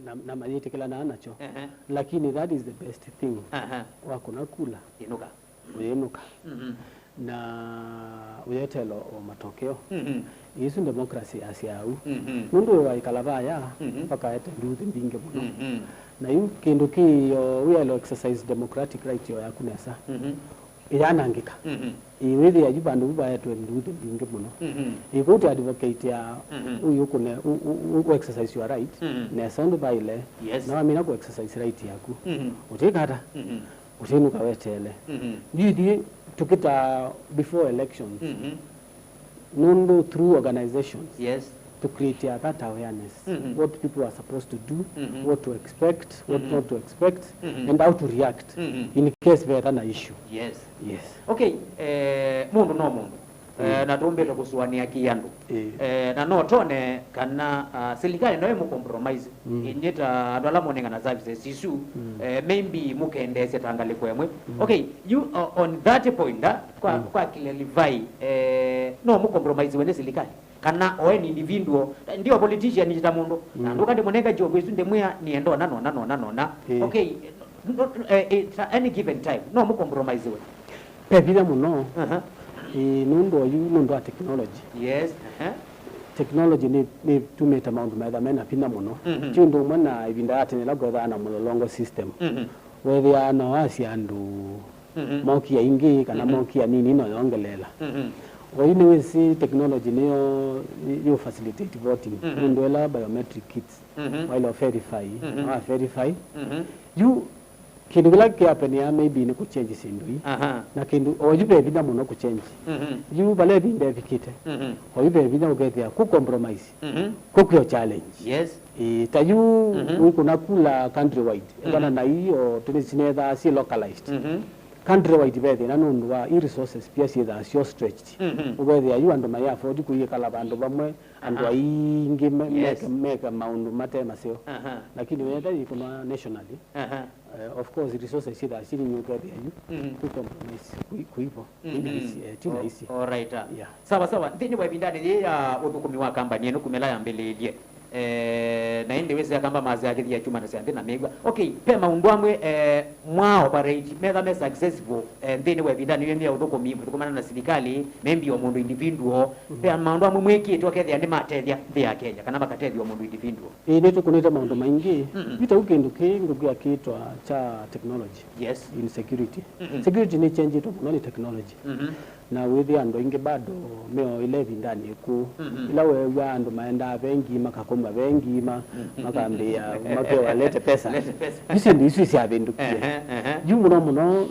Na, na mayĩtĩkĩlanaa nakyo. Ehe. Lakini that is the best thing. Ehe. Wakũna kula. Ĩnũka. Ũyĩnũka. Na ũyetela o matokeo. Ĩsu democracy yasyaa ũu. Nũndũ waikala vaya, vakaete nduthi mbingĩ mũno. Na yu kĩndũ kĩĩ yo wĩaĩle exercise democratic right yo yaku nesa. Ĩyanangĩka. Ĩwĩthĩa yu vandũ vu vaetwe nduthi mbingĩ mũno. Ĩkũu tũ advocate ya ũyũ kũne, ũ, ũ, ũ, ũ exercise your right, nesa ũndũ vaĩle. Yes. Na wamina kũ exercise right yaku. Ũtĩkata. Ũtinũka weteele. Yu ithyĩ tũkĩta before elections. Nũndũ through organizations, yes, to create that awareness, what people are supposed to do, what to expect, what not to expect, and how to react in case vetha na issue. Yes. Yes. Okay, eh, mũndũ no mũndũ. Eh, na tũmbĩte kũsũanĩa kĩ andũ. Eh, na no tone kana, ah, silikalĩ no ĩmũcompromise. Inyĩ ta andũ ala monengana services isu, eh, maybe mũkendeesya ta ngalĩko ĩmwe. Okay, you, uh, on that point, ah, kwa, kwa clarify, eh, no mũcompromise we nĩ silikalĩ? Kana o an individual, ndio politician nĩ ta mũndũ. Na ndũka ndĩmũnenga job ĩsu ndĩmwĩa nĩenda ona nona nona nona. Okay, no, no, eh, eh, at any given time, no mũcompromise we? Ve vinya mũno. Aha. Ĩĩ, nũndũ oyu, nũndũ wa technology. Yes. Aha. Technology nĩ, nĩtumĩte maũndũ metha mena vinya mũno. Ti ũndũ ũmwe na ĩvinda ya tene ĩla kwethaa na mũlolongo system. Wethĩaa no asya andũ mokia ingĩ kana mokia nini no yongeleela. Oyu nĩwĩsĩ technology nĩyo yũ facilitate voting. Nũndũ ĩla biometric kits, waĩle verify, wa verify. Yu kĩndũ kĩla kĩapenea maybe nĩ kũchange syĩndũ ii. Aha. Na kĩndũ oyu ve vinya mũno kũchange. Yu vala ĩvinda ĩvikĩte, oyu ve vinya ũkethĩa kũ compromise. Kũkw'o challenge. Yes. Ĩĩ, ta yu wĩkũna kula countrywide. Ĩvana na ii o tene sinethaa syĩ localized. Countrywide ve thĩna nũndũ wa i resources pia syĩthaa syo stretched. Ũkethĩa yu andũ mai afford kũikala vandũ vamwe, andũ aingĩ me-, yes, meke, meke maũndũ mate maseo. Aha. Lakini wenda yĩkũnwa nationally. Aha. Eh, of course, resources syĩthaa syĩnini ũkethĩa yu kũ compromise kũi-, kũivo. Ti laisi, eh, ti laisi. All right, ah. Yeah. Sawa, sawa. Nthĩnĩ wa ĩvindanĩ yĩĩ ya ũthũkũmi wa kambani ĩno kuma ĩla yambĩlĩĩlye, eh, na ĩndĩ wĩsĩ akamba masya kĩthia kyumanasya nthĩ na mĩw'a. Okay, ve maũndũ amwe, eh, mwa operate, metha me successful, eh, nthĩnĩ wa ĩvindanĩ yĩĩ ya ũthũkũmi, mũthũkũmana na silikalĩ, maybe o mũndũ individual, ve maũndũ amwe mwĩkĩte ũkethĩa nĩmatethya nthĩ ya Kenya, kana makatethya o mũndũ individual. Ĩĩ, nĩtũkũnĩte maũndũ maingĩ. Yu ta ũ kĩndũ kĩĩ ngũkwĩa kĩtwa kya technology. Yes. In security. Security nĩchenjĩtwe mũno nĩ technology. Na wĩthĩa andũ aingĩ bado meoile ĩvindanĩ ĩkũũ. Ĩla weew'a andũ maendaa vengi, makakomw'a vengi, ma-, makambĩĩa, makewa lete pesa. Lete pesa. Isu nĩ isu syavĩndũkie. Ehe, ehe. Yu mũno mũno,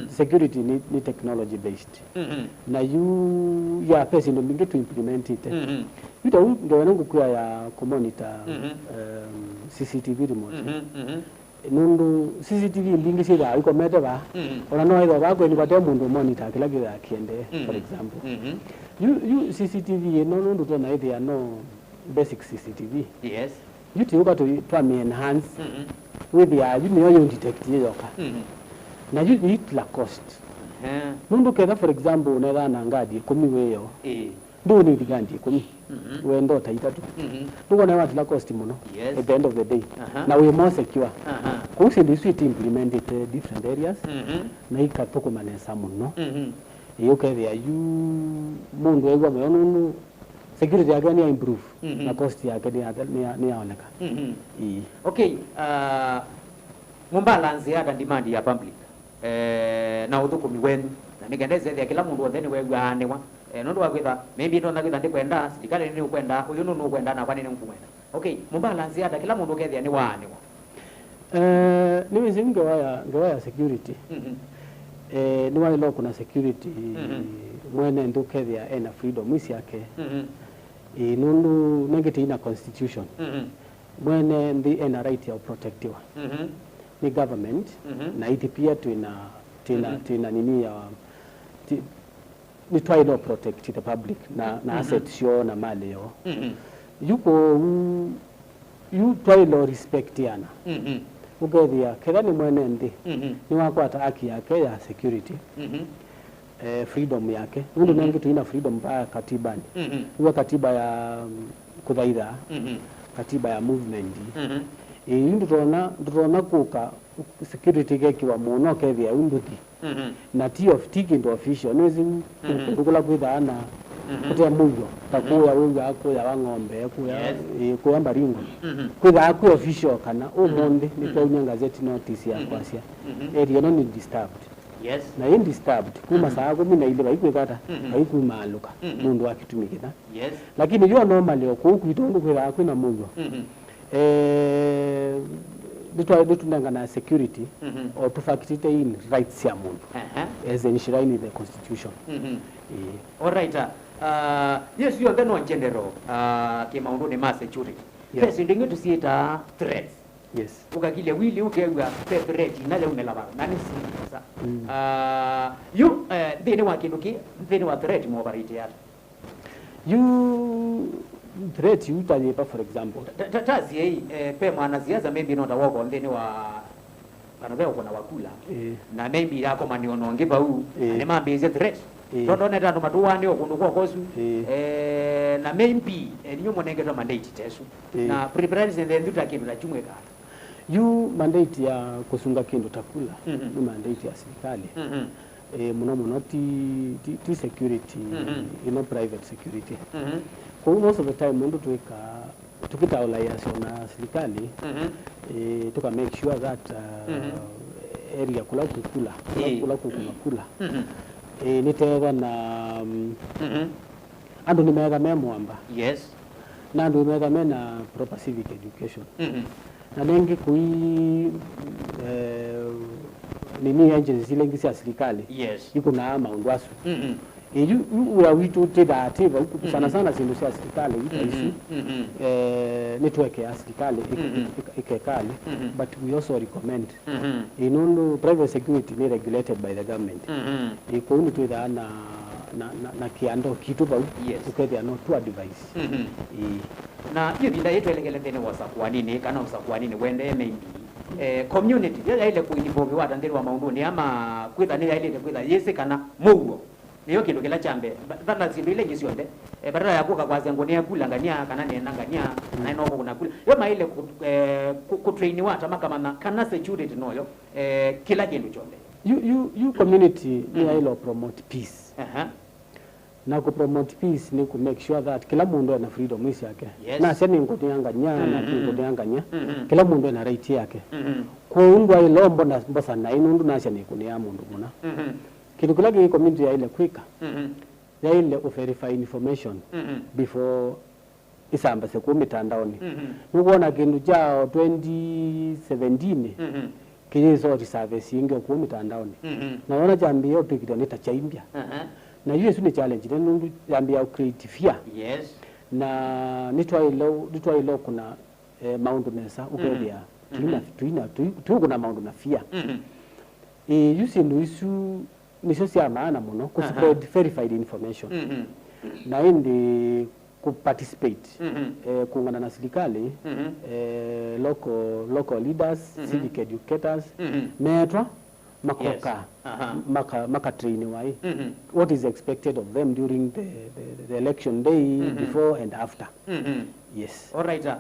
security nĩ, nĩ technology based. Na yu, ya, ve syĩndũ mbingĩ tũ implementĩte. Yu ta ũ ngewena ngũkwĩa ya kũmonitor, um, C C T V remote. Nũndũ C C T V mbingĩ syĩthaa ikomete vaa. Ona no ĩthwa vaa kwenyu vate mũndũ ũmonitaa kĩla kĩthaa kĩendee, for example. Yu, yu C C T V ĩno nũndũ tũnaĩthĩa no basic C C T V. Yes. Yu tĩũka tũ-, twamĩ enhance. Wĩthĩaa yu nĩyo yũ detect yĩ yoka. Na yu it la cost. Ehe. Nũndũ ketha, for example, ũnethaa na ngadi ĩkũmi wĩyo. Ĩĩ. Ndũnĩthi ngadi ĩkũmi. Wenda ta itatũ. Ndũkona watila cost mũno. Yes. At the end of the day. Aha. Na wĩ more secure. Aha. Kwoou syĩndũ isu iti implemented different areas. Na ikathũkũma nesa mũno. Ĩĩ, ũkethĩa yu mũndũ ew'a mũyo nũndũ security yake nĩ ya improve, mhm, na cost yake nĩ ya, nĩ ya, nĩ yaoneka. Mhm. Ĩĩ. Okay, uh, mũmbalanzĩa ata demand ya public, eh, na ũthũkũmi wenyu, na nĩ kenda ĩsethĩa kĩla mũndũ w'onthe nĩwew'aanĩwa, eh, nũndũ wa kwĩtha maybe ndonya kwĩtha ndĩkwenda, silikalĩ nĩũkwenda, ũyũ nũnũkwenda, nakwa nĩnĩngũmwenda. Okay, mũmbalanzĩa ata kĩla mũndũ ũkethĩa nĩwaanĩwa? Eh, nĩwĩsĩ ngewa ya, ngewa ya security. Mhm. Eh, nĩwaĩle kũna security, mhm, mwene nthĩ ũkethĩa ena freedom syake. Mhm. Eh, nũndũ nengĩ tĩina constitution. Mhm. Mwene nthĩ ena right ya ũprotectiwa, mhm, nĩ government, mhm, na ithi pia twĩna, twĩna, mhm, twĩna nini ya, ti-, nĩtwaĩle protect the public na, na, mhm, asset syoo na mali yoo. Mhm. Yu kwoou, yu twaĩle respectiana. Mhm. Ũkethĩa ketha nĩ mwene nthĩ, mhm, nĩwakwata haki yake ya security, mhm, eh, freedom yake. Nũndũ, mhm, nengĩ tũina freedom va katibani. Mhm. Iwe katiba ya, mm, kũthaitha, mhm, katiba ya movement. Mhm. Ĩĩ, yu ndũtona, ndũtona kũka security ĩkekĩwa mũno ũkethĩa yu ndũthi. Mhm. Na ti of-, ti kĩndũ official. Nĩwĩsĩ, mhm, kũndũ kũla kwĩthaa na, mhm, kũte mũuo, ta, mhm, kũya wĩw'aa kũya wa ng'ombe, kũya, yes, ĩĩ, kũya Baringo. Mhm. Kwĩthaa kwĩ official kana, mhm, ũmũnthĩ, mhm, nĩtwaumya gazette notice ya, mhm, kwasya, mhm, area ĩno nĩ disturbed. Yes. Na ĩ disturbed kuma, mhm, saa kũmi na ilĩ vaikwĩka ata, mhm, vaikumaalũka, mhm, nũndũ wa kĩtumi kĩna. Yes. Lakini yo normally o kũu kwitũ ũndũ kwĩthaa kwĩna mũuo. Mhm. Eh, nĩtwa-, nĩtũnengana security, mhm, o tũfactorĩte in rights sya mũndũ, aha, as enshrined in the constitution. Mhm. Ĩĩ. Alright, uh, yes, yonthe no general, uh, kĩmaũndũnĩ ma security. Yeah. Ve syĩndũ ingĩ tũsyĩtaa threats. Yes. Ũkakilya wili ũkew'a ve threat ina yaumĩla vandũ, na nĩ serious. Mm. Uh, yu, eh, nthĩnĩ wa kĩndũ kĩ, nthĩnĩ wa threat mũ operate ata? Yu threat yu ta yĩva, for example? Ta, ta, ta siei, eh, ve mwanasiasa maybe no ta woko nthĩnĩ wa, kana ve ũkũna wa kula. Eh. Na maybe yakomaniwa na ũngĩ vau, eh, na nĩmambĩĩsye threat. Eh. Tondũ neta andũ matũaanĩe o kũndũ kwoko ũsu. Eh. Eh, na maybe, eh, ninyuĩ mũnengetwe mandate ta ĩsu. Eh. Na preparation nthendu ta kĩndũ ta kyu mwĩkaa. Yu mandate ya kũsunga kĩndũ ta kula, mhm, nĩ mandate ya silikalĩ. Mhm. Eh, mũno mũno ti, ti, ti security, mhm, ĩno private security. Mhm. Kwoou most of the time ũndũ twĩkaa, tũkĩtaũlaĩasya na silikalĩ, mhm, eh, tũka make sure that, uh, mhm, area kũla kũkula, kũla, ĩĩ, kũla kũkũna kula, mhm, eh, nĩteethwa na, mm, mhm, andũ nĩmeetha me mũamba. Yes. Na andũ nĩmeetha mena proper civic education. Mhm. Na nengĩ kũi, eh, nini agencies ila ingĩ sya silikalĩ, yes, ikũnaa maũndũ asu. Mhm. Ĩĩ, yu, yu wĩa witũ tĩthaa tĩ vau, mhm, sana sana syĩndũ sya silikalĩ yu ta, mhm, isu, mhm, eh, nĩtũekeaa silikalĩ ĩk-, mhm, ĩk-, ĩkekalĩ, mhm, but we also recommend. Mhm. Ĩĩ, nũndũ private security nĩ regulated by the government. Mhm. Ĩĩ, kwoou nĩtwĩthaa na, na, na, na kĩando kitũ vau, yes, ũkethĩa no tũ advise. Mhm. Ĩĩ. Na yu ĩvinda yĩĩ twelekele nthĩnĩ wa ũsakũaninĩ, kana ũsakũaninĩ wendee maybe, eh, community yo yaĩle kũinvolviwa ata nthĩnĩ wa maũndũnĩ aa ma kwĩtha nĩyaĩlĩte kwĩtha yĩsĩ kana mũuo nĩyo kĩndũ kĩla kya mbee, va-, vana syĩndũ ila ingĩ syonthe, eh, badala ya kũka kwasya ngũnĩa kula ngania, kana nĩenda ngania, kana, mm, nĩnokũkũna kula. Yo maĩle kũ-, eh, kũ-, kũtrainiwa ata makamanya kana security noyo, eh, kĩla kĩndũ kyonthe. Yu, yu, yu community, mm, nĩyaĩle promote peace. Aha. Na kũ promote peace nĩ kũ make sure that kĩla mũndũ ena freedom syake. Yes. Nasya nĩngũnĩa ngania, na, mm, nĩngũnĩa ngania. Mm-hmm. Kĩla mũndũ ena right yake. Mm-hmm. Kwoou ndwaĩle ũmbona mbosa naĩ nũndũ nasya nĩkũnĩa mũndũ mũna. Mm-hmm. Kĩndũ kĩla kĩngĩ community yaĩle kwĩka, mhm, yaĩle ũ verify information, mhm, before ĩsambasye kũu mĩtandaonĩ. Mhm. Nũkwona kĩndũ kya twenty seventeen, mhm, kĩyĩsoti service yĩngĩ o kũu mĩtandaonĩ. Mhm. Na wona kyambĩĩa ũtw'ĩkĩthya nĩ ta kyaimbya. Aha. Na yu ĩsu nĩ challenge nene nũndũ yambĩĩa ũ create fear. Yes. Na nĩtwaĩle, nĩtwaĩle ũkũna, eh, maũndũ nesa, mhm, ũkethĩa, mhm, tũina, tũina, tũi-, tũikũna maũndũ na fear. Mhm. Ĩĩ, yu syĩndũ isu nĩsyo sya maana mũno, kũ, aha, spread verified information. Mhm. Na ĩndĩ kũ participate, mhm, eh, kũngana na silikalĩ, mhm, eh, local, local leaders, mhm, civic educators, mhm, meetwa, makoka, yes, aha, maka, maka trainiwa ĩ. Mhm. What is expected of them during the, the, the election day, mhm, before and after. Mhm. Yes. All right, uh,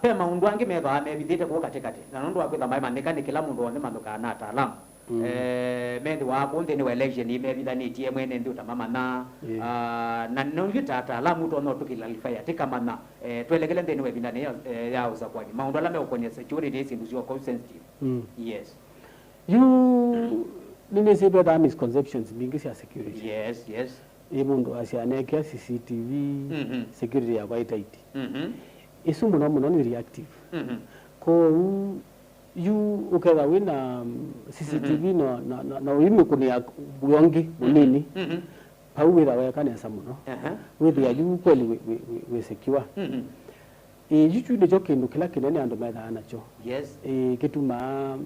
ve maũndũ angĩ methĩawa mevithĩte kũu katĩkatĩ, na nũndũ wa kwĩtha maĩ manĩka nĩ kĩla mũndũ w'onthe manyũkaa na ataalamu. Mm. Eh, methĩwa kũu nthĩnĩ wa election mevithanĩtye mwene nthĩ ũtamamanya. Yeah. Ah, na nũngĩ ta ataalamu ũtonya ũtũkĩlalifaya tĩkamanya, eh, twelekele nthĩnĩ wa ĩvindanĩ ya, eh, ya ũsakwani, maũndũ ala meũkonia security, syĩndũ syoka sensitive. Mm. Yes. Yu nĩnĩsĩ vethaa misconceptions mbingĩ sya security. Yes, yes. Ĩ mũndũ asya nekĩa C C T V, mhm, security yakwa ĩ tight. Mhm. Ĩsu mũno mũno nĩ reactive. Mhm. Kwoou yu ũketha wĩ na, mm, C C T V, mhm, na, na, na, na ũimĩkũnĩa w'o ũngĩ, mhm, mũnini, mhm, pau wĩtha weeka nesa mũno. Aha. Wĩthĩa yu kweli wĩ, wĩ, wĩ, wĩ secure. Mhm. Ĩ, yu kyu nĩkyo kĩndũ kĩla kĩnene andũ methaa nakyo. Yes. Ĩ, kĩtumaa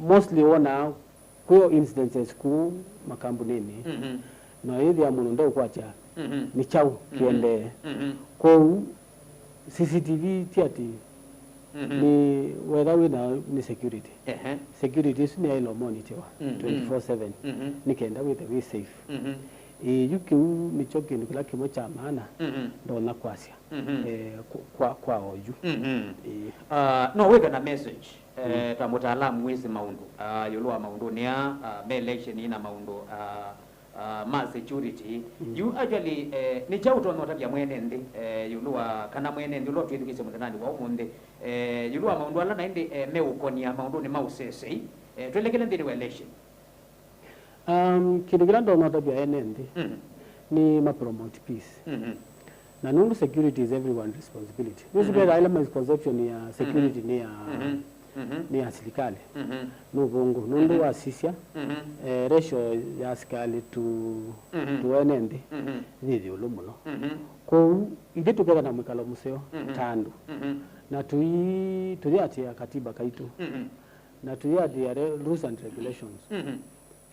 mostly wonaa kwĩo incidences kũu makambunĩnĩ, mhm, na ĩthĩa mũndũ ndeũkwatya, mhm, nĩ kyaũ, mhm, kĩendee. Mhm. Kwoou C C T V ti ati, mhm, nĩ wetha wĩ na nĩ security. Ehe. Security ĩsu nĩyaĩlwa monitiwa, mhm, twenty-four seven, mhm, nĩ kenda wĩthe wĩ safe. Mhm. Ĩ, yu kĩu nĩkyo kĩndũ kĩla kĩmwe kya maana, mhm, ndonya kwasya, mhm, eh, kwa, kwa, kwa oyu. Mhm. Ĩ. Ah, no wĩthe na message, eh, mm, ta mũtaalamu wĩsĩ maũndũ, ah, ĩũlũ wa maũndũnĩ aa, ah, me election na maũndũ, ah, ah, ma security. Mm. Yu actually, eh, nĩ kyaũ ũtonya ũtavya mwene nthĩ, eh, ĩũlũ wa, kana mwene nthĩ ũla ũtwĩthukĩĩsye mũthenyanĩ wa ũmũnthĩ, eh, ĩũlũ wa maũndũ ala na ĩndĩ, eh, meũkonia maũndũnĩ ma ũsesei, eh, twelekele nthĩnĩ wa election? Um, kĩndũ kĩla ndonya ũtavya ene nthĩ, mhm, nĩ ma promote peace. Mhm. Na nũndũ security is everyone responsibility. Nĩsĩ, mhm, vethaa ĩla misconception ya security, mhm, nĩ ya, mhm, mhm, nĩ ya silikalĩ. Mhm. Nĩ ũvũngũ. Nũndũ, mhm, wasisya, mhm, eh, ratio ya asikalĩ tu, mhm, tu ene nthĩ, mhm, yĩ ĩũlũ mũno. Mhm. Kwoou ithyĩ tũketha na mwĩkalo mũseo, mhm, ta andũ. Mhm. Na tũi-, tũyĩatĩĩa katiba kaitũ. Mhm. Na tũyĩatĩĩa re-, rules and regulations. Mhm.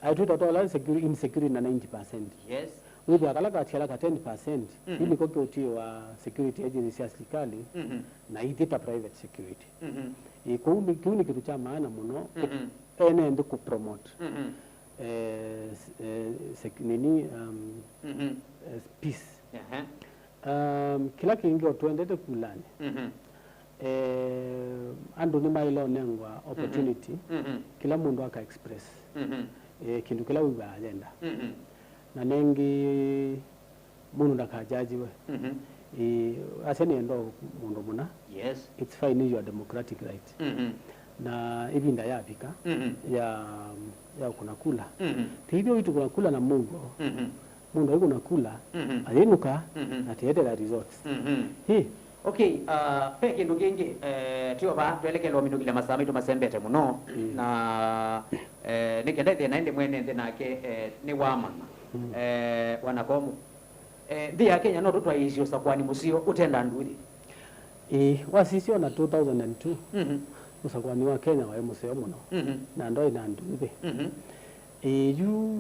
Aitwĩta twala security, insecurity na ninety percent. Yes. Wĩthĩa kala kati kala ka ten percent, mhm, yu nĩko kĩũtiĩwa security agency sya silikalĩ, mhm, na ithyĩ ta private security. Mhm. Ĩ, kũu nĩ, kĩu nĩ kĩndũ kya maana mũno, mhm, ene nthĩ kũ promote, mhm, eh, s-, eh, sec-, nini, um, mhm, eh, peace. Aha. Um, kĩla kĩngĩ o tũendete kulanĩ, mhm, eh, andũ nĩmaĩle ũnengwa opportunity, mhm, kĩla mũndũ aka express, mhm, eh, kĩndũ kĩla wĩw'aa ayenda. Mhm. Na nengĩ mũndũ ndakajajiwe. Mhm. Eh, asya nĩenda mũndũ mũna. Yes. It's fine, it's your democratic right. Mhm. Na ĩvinda yavika, mhm, ya, ya kũna kula. Mhm. Tĩithyo witũ kũna kula na mũuo. Mhm. Mũndũ aikũna kula, mhm, ayĩnũka, mhm, na tĩetela results. Mhm. Hi. Okay, uh, ve kĩndũ kĩngĩ, eh, tio vaa twelekele ũminũkĩlya masaa maitũ masembete mũno, mm, na, eh, nĩ kenda ĩthĩna ĩndĩ mwene nthĩ nake, eh, nĩ wamanya. Mm. Eh, wanakomu. Eh, nthĩ ya Kenya no tũtwaĩĩsye ũsakwani mũseo ũtenda nduthi. Ĩĩ, wasisya ona two thousand and two, mhm, ũsakwani wa Kenya waĩ mũseo mũno, mhm, na ndwaĩ na nduthi. Mhm. Ĩĩ, yu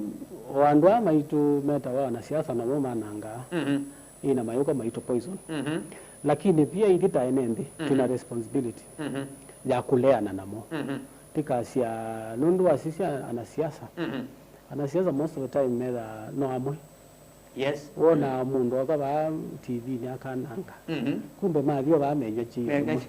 o andũ aa maitũ metawa wanasiasa namo manangaa, mhm, ĩĩ, na mayũka maitũ poison. Mhm. Lakini pia ithyĩ ta ene nthĩ, mhm, twĩna responsibility, mhm, ya kũleana namo. Mhm. Tĩkasya, nũndũ wasisya anasiasa, mhm, anasiasa most of the time methaa no amwe. Yes. Wonaa mũndũ oka vaa T V-nĩ akananga. Mhm. Kumbe mathi o vaa menywa kyĩia ĩmwe.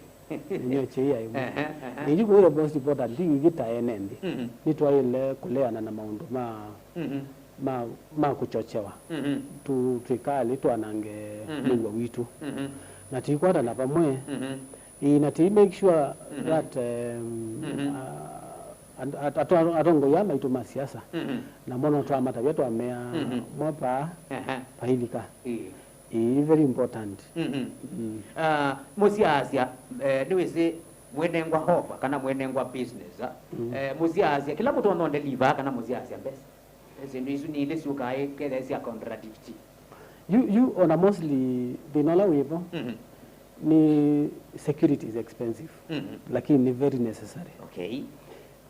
Menywa kyĩia ĩmwe. Ehe, ehe. Na yu kũu the most important thing ithyĩ ta ene nthĩ, mhm, nĩtwaĩle kũleana na maũndũ ma, mhm, ma, ma kũchochewa. Mhm. Tu-, twĩkalĩ twanange, mhm, mũuo witũ. Mhm. Na tũikwatana vamwe. Mhm. Ĩĩ, na tũi make sure, mhm, that, um, mhm, uh, at-, at-, ato-, atongoi aa maitũ ma siasa, mhm, namo no twamatavya twamea, mhm, mwa paa, ehe, pailika. Ĩĩ. Ĩĩ, very important. Mhm. Mm. Ah, mũsyaasya, eh, nĩwĩsĩ mwĩnengwa offer kana mwĩnengwa business, ah? Mm. Eh, mũsyaasya kĩla mũtonya ũndeliva kana mũsyaasya mbesa? Syĩndũ isu nĩ ilĩ syũkaa ikethĩa sya contradict. Yu, yu ona mostly thĩna ũla wĩvo, mhm, nĩ security is expensive, mhm, lakini nĩ very necessary. Okay.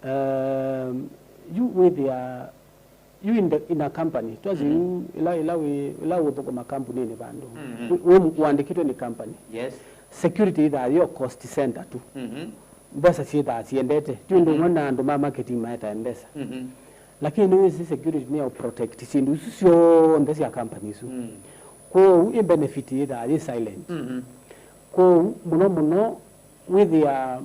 Um, yu wĩthĩa, yu in the, in a company, twasye, mhm, yu ĩla, ĩla wĩ, ĩla ũthũkũma kampunĩnĩ vandũ, mhm, wĩ, wĩ, wandĩkĩtwe nĩ company. Yes. Security ĩthaa yo cost center tu. Mhm. Mbesa syĩthaa siendete. Yu ũndũ, mhm, ũmwe na andũ ma marketing maetae mbesa. Mhm. Lakini nĩwĩsĩ security nĩ ya protect syĩndũ isu syonthe sya company isu. Mm. Kwoou ĩ benefit yĩthaa yĩ silent. Mhm. Kwoou mũno mũno wĩthĩa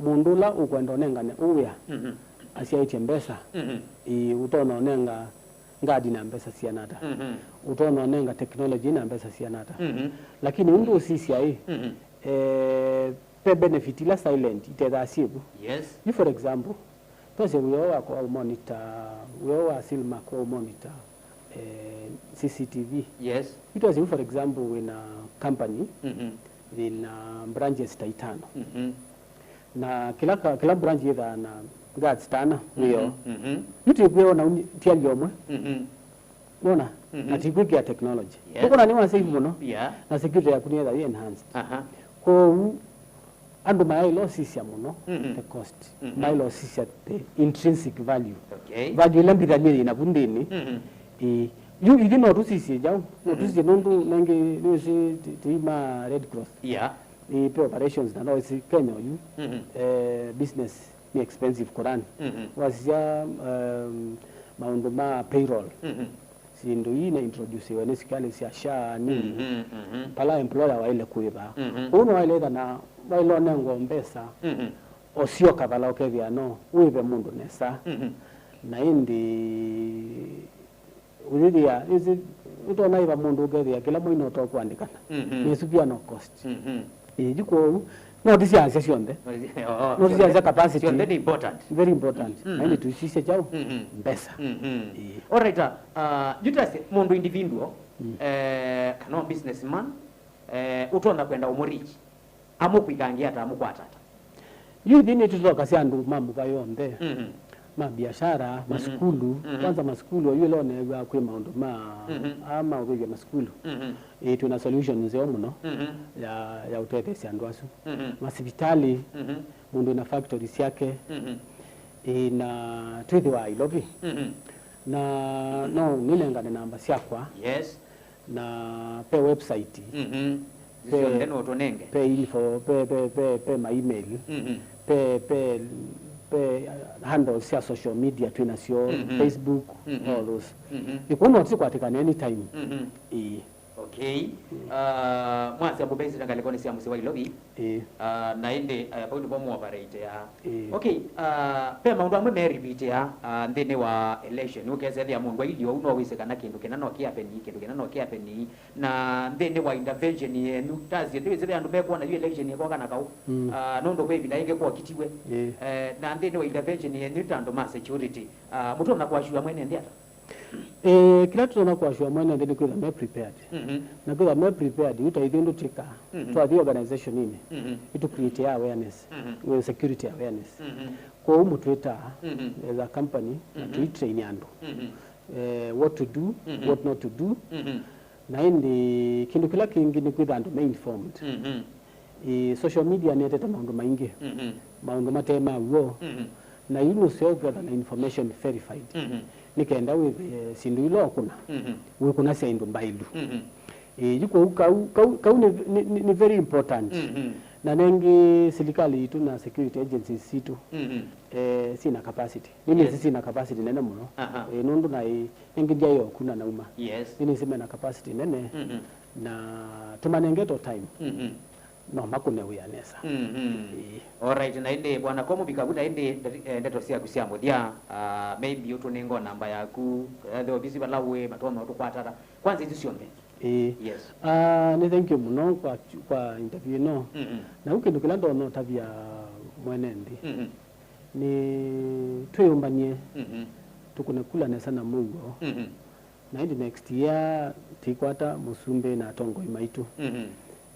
mũndũ ũla ũkwenda ũnengane ũ wĩa, mhm, asyaĩtye mbesa, mhm, ĩĩ, ũtonya ũnenga ngadi na mbesa siana ata? Mhm. Ũtonya ũnenga technology na mbesa siana ata? Mhm. Lakini ũndũ ũsisya ĩ, mhm, eh, ve benefit ila silent itethaa syĩvu. Yes. Yu for example, twasye wĩoo wakwa wa monitor, wĩoo wa Silmark wa monitor, eh, C C T V. Yes. Yu twasye yu for example wĩna company, mhm, yĩna branches ta itano. Mhm. Na kĩla ka-, kĩla branch yĩthaa na guards tana wĩoo. Mhm, mhm. Yu tĩkwĩona tiali omwe. Mhm. Nona? Mhm. Na tikwĩkĩa technology. Yes. Ũkona nĩ wa save mũno. Yeah. Na security yaku nĩyetha ĩ enhanced. Aha. Kwoou andũ mayaĩla ũsisya mũno, mhm, the cost. Mhm. Mayaĩla ũsisya the intrinsic value. Okay. Value ĩla mbithanie yĩ navu nthĩnĩ. Mhm. Ĩ, yu ithyĩ no tũsisye kyaũ? No, mhm, tũsisye nũndũ nengĩ nĩwĩsĩ ti-, tĩima Red Cross. Yeah. Ĩ, pe operations na no ĩsĩ Kenya oyu. Mhm. Eh, business nĩ expensive kũrani. Mhm. Wasisya, um, maũndũ ma payroll. Mhm. Syĩndũ ii na introduciwe nĩ sikalĩ sya SHA nini. Mhm, mhm. Pala employer waĩle kũĩva. Mhm. Kũu no waĩle ĩtha na waĩle ũnengwa mbesa. Mhm. Osyoka vala ũkethĩa no wĩve mũndũ nesa. Mhm. Na ĩndĩ ũyĩthĩa, ĩsĩ, ũtonya ĩva mũndũ ũkethĩa kĩla mwei no tũkwandĩkana. Mhm. Nĩsu pia no cost. Mhm. Ĩĩ, yu kwoou, no ti syaasya syonthe. Oh, no ti syaasya capacity. Syonthe nĩ important. Very important. Mhm. Na ĩndĩ tũisisya kyaũ? Mhm. Mbesa. Mhm. Ĩĩ. All right, uh, yu tase mũndũ individual, mm, eh, kana businessman, eh, ũtonya kwenda ũmũ reach. Amũkwĩkangĩa ata, amũkwata ata? Yu ĩthĩ nĩtũthokasya andũ ma mũvaĩ onthe, mhm, ma biashara, mhm, masukulu. Mhm. Kwanza masukulu oyu ĩla ũneew'aa kwĩ maũndũ ma, mhm, aa ma ũvĩvya masukulu. Mhm. Ĩĩ, twĩ na solution nzeo mũno, mhm, ya, ya ũtetheesya andũ asu. Mhm. Masivitalĩ, mhm, mũndũ wĩna factory syake. Mhm. Ĩĩ, na twĩthĩwa Nairobi. Mhm. Na no nĩnengane namba syakwa. Yes. Na pe website, mhm, pe, syonthe no tũnenge, pe info, pe, pe, pe, pe ma email, mhm, pe, pe, pe handles sya social media twĩ nasyo, mhm, Facebook, mhm, all those. Mhm. Ikuo no tũkwatĩkana anytime. Mhm. Ĩĩ. Okay. Mm. Ah, mwasya mũvĩsĩte ngalĩkonĩ sya mũsyĩ wa Nairobi. Ĩĩ. Ah, na ĩndĩ, eh, vau nĩvo mũoperate ya. Ĩĩ. Okay, ah, ve maũndũ amwe me repeat ya, ah, nthĩnĩ wa election. Ũkesethĩa mũndũ ailye ũu no wĩsĩ kana kĩndũ kĩna no kĩapeni, kĩndũ kĩna no kĩapeni. Na nthĩnĩ wa intervention yenyu, tasye, ndĩwĩsĩ ve andũ mekwona yu election ĩkoka na kaũ. Mm. Ah, nũndũ kwĩ ĩvinda yĩngĩ kwokitiwe. Ĩĩ. Eh, na nthĩnĩ wa intervention yenyu ta andũ ma security, ah, mũtonya kũassure mwene nthĩ ata? Eh, kĩla tũtonya kũassure mwene nthĩ nĩ kwĩtha me prepared. Mhm. Na kwĩtha me prepared, yu ta ithyĩ ũndũ twĩkaa. Mhm. Twathiĩ organization-inĩ, mhm, ĩtũ create awareness, mhm, we security awareness. Mhm. Kwoou mũtwĩtaa, mhm, as a company, na, mhm, tũitrain andũ. Mhm. Eh, what to do, mhm, what not to do. Mhm. Na ĩndĩ kĩndũ kĩla kĩngĩ nĩ kwĩtha andũ me informed. Mhm. Ĩĩ, social media nĩetete maũndũ maingĩ, mhm, maũndũ mate ma w'o. Mhm. Na yu nũseo kwĩtha na information verified. Mhm. Nĩ kenda wĩthĩe syĩndũ ila ũkũna, mhm, wĩkũnasya ĩndũ mbaĩlu. Mhm. Ĩĩ, yu kwoou kau, kau, kau nĩ, nĩ, nĩ, nĩ very important. Mhm. Na nengĩ silikalĩ yitũ na security agencies sitũ, mhm, eh, syĩna capacity. Nĩnĩsĩ, yes, syĩna capacity nene mũno. Aha. Eh, nũndũ naĩ, nengĩ ndyaĩ oku na nauma. Yes. Nĩnĩsĩ mena capacity nene, mhm, na tũmanengete o time. Mhm. No makũne wĩa nesa. Mhm. Ĩĩ. Alright, na ĩndĩ Bwana Komu, vika vu na ĩndĩ ndati-, eh, ndeto syaku sya mũthya, ah, maybe ũtũnenga o namba yaku, eh, the office vala wĩ, matonya ũtũkwata ata? Kwanza isu syonthe. Ĩĩ. Yes. Ah, nĩ thank you mũno kwa, kwa interview ĩno. Mhm. Na u kĩndũ kĩla ndonya ũtavya mwene nthĩ, mhm, nĩ twĩyũmbany'e, mhm, tũkũne kula nesa na mũuo. Mhm. Na ĩndĩ next year tĩkwata mũsumbĩ na atongoi maitũ. Mhm.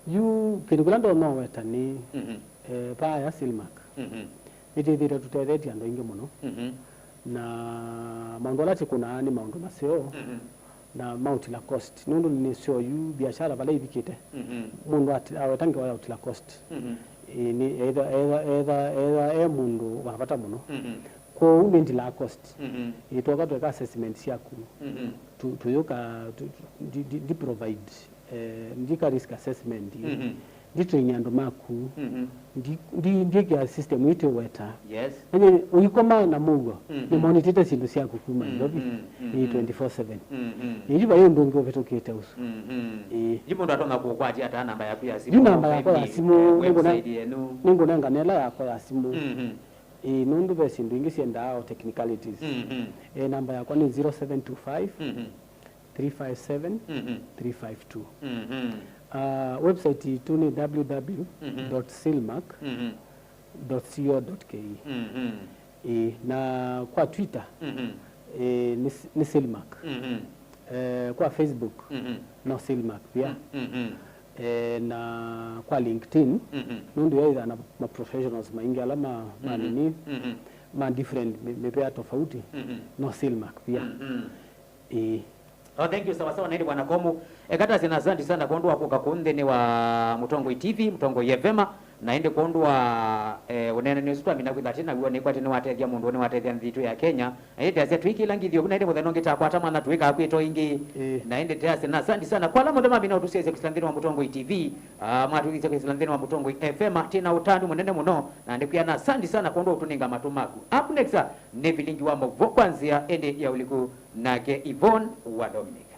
Yu kĩndũ kĩla ndonya ũweta nĩ, mhm, eh, paa ya Silmark. Mhm. Nĩtwĩthĩĩtwe tũtethetye andũ aingĩ mũno. Mhm. Na maũndũ ala tĩkũnaa nĩ maũndũ maseo, mhm, na maũtila cost. Nũndũ nĩseo yu biashara vala ivikĩte, mhm, mũndũ ati-, aweta ngewa ya ũtila cost. Mhm. Ĩ, nĩ etha, etha, etha, etha e mũndũ wa vata mũno. Mhm. Kwoou nĩndilaa cost. Mhm. Ĩ, twoka tweka assessment syaku. Mhm. Tu-, tuyũka, tu-, tu-, ndi, ndi, ndi provide, eh, ndika risk assessment. Mhm. Ndi train andũ maku. Mhm. Ndi, ndi, ndiĩkĩa system ii twĩweta. Yes. Ĩndĩ ũikoma na mũuo, mhm, nĩmonitĩte syĩndũ syaku kuma, mhm, Nairobi, mhm, ĩ, twenty-four seven. Mhm. Ĩndĩ vai ũndũ ũngĩ ũvĩtũkĩte ũsu. Mhm. Ĩĩ. Yu mũndũ atonya kũkwatya ata namba yaku ya simũ? Yu namba yakwa ya simũ, eh, nĩngũne-, website yenu? Nĩngũnengane ĩla yakwa ya simũ. Mhm. Ĩĩ, nũndũ ve syĩndũ ingĩ syendaa o technicalities. Mhm. E, namba yakwa nĩ zero seven two five, mhm, three five seven, mhm, three five two. Mhm. Ah, website yitũ nĩ www.silmac.co.ke. Mhm. Ĩĩ, na kwa Twitter, mhm, ĩĩ, nĩ, nĩ Silmac. Mhm. Eh, kwa Facebook, mhm, no Silmac pia. Mhm. Eh, na kwa LinkedIn, mhm, nũndũ yaitha na ma professionals maingĩ ala ma, ma, mhm, nini, mhm, ma different mĩ-, mĩvĩa tofauti, mhm, no Silmac pia. Mhm. Ĩĩ. Oh, thank you, sawa sawa, naende Bwana Komu. Eka twasye na asante sana kwondũ wa kũka kũu nthĩnĩ wa Mũtongoi T V, Mũtongoi F M, na ĩndĩ kwondũ wa, eh, ũneenani ũsu twamina kwĩtha atĩ naw'o nĩkwatĩ nĩwatethya mũndũ, nĩwatethya nthĩ itũ ya Kenya. Na ĩndĩ twasya twĩkĩla ngithyo vu, na ĩndĩ mũthenya ũngĩ takwata mwana tũĩkaa kwĩtwa ĩngĩ. Ĩĩ. Na ĩndĩ twasya na asante sana kwa ala mothe mamina ũtũsyaĩsya kwĩsĩla nthĩnĩ wa Mũtongoi T V, ah, mwatwĩthĩsya kwĩsĩla nthĩnĩ wa Mũtongoi F M, twĩ na ũtanu mũnene mũno, na ndĩkwĩa na asante sana kwondũ wa ũtũnenga matũ maku. Up next, ah, nĩ vilingi wa maũvoo kwa nzĩa ĩndĩ ya ũliku nake Yvonne wa Dominic.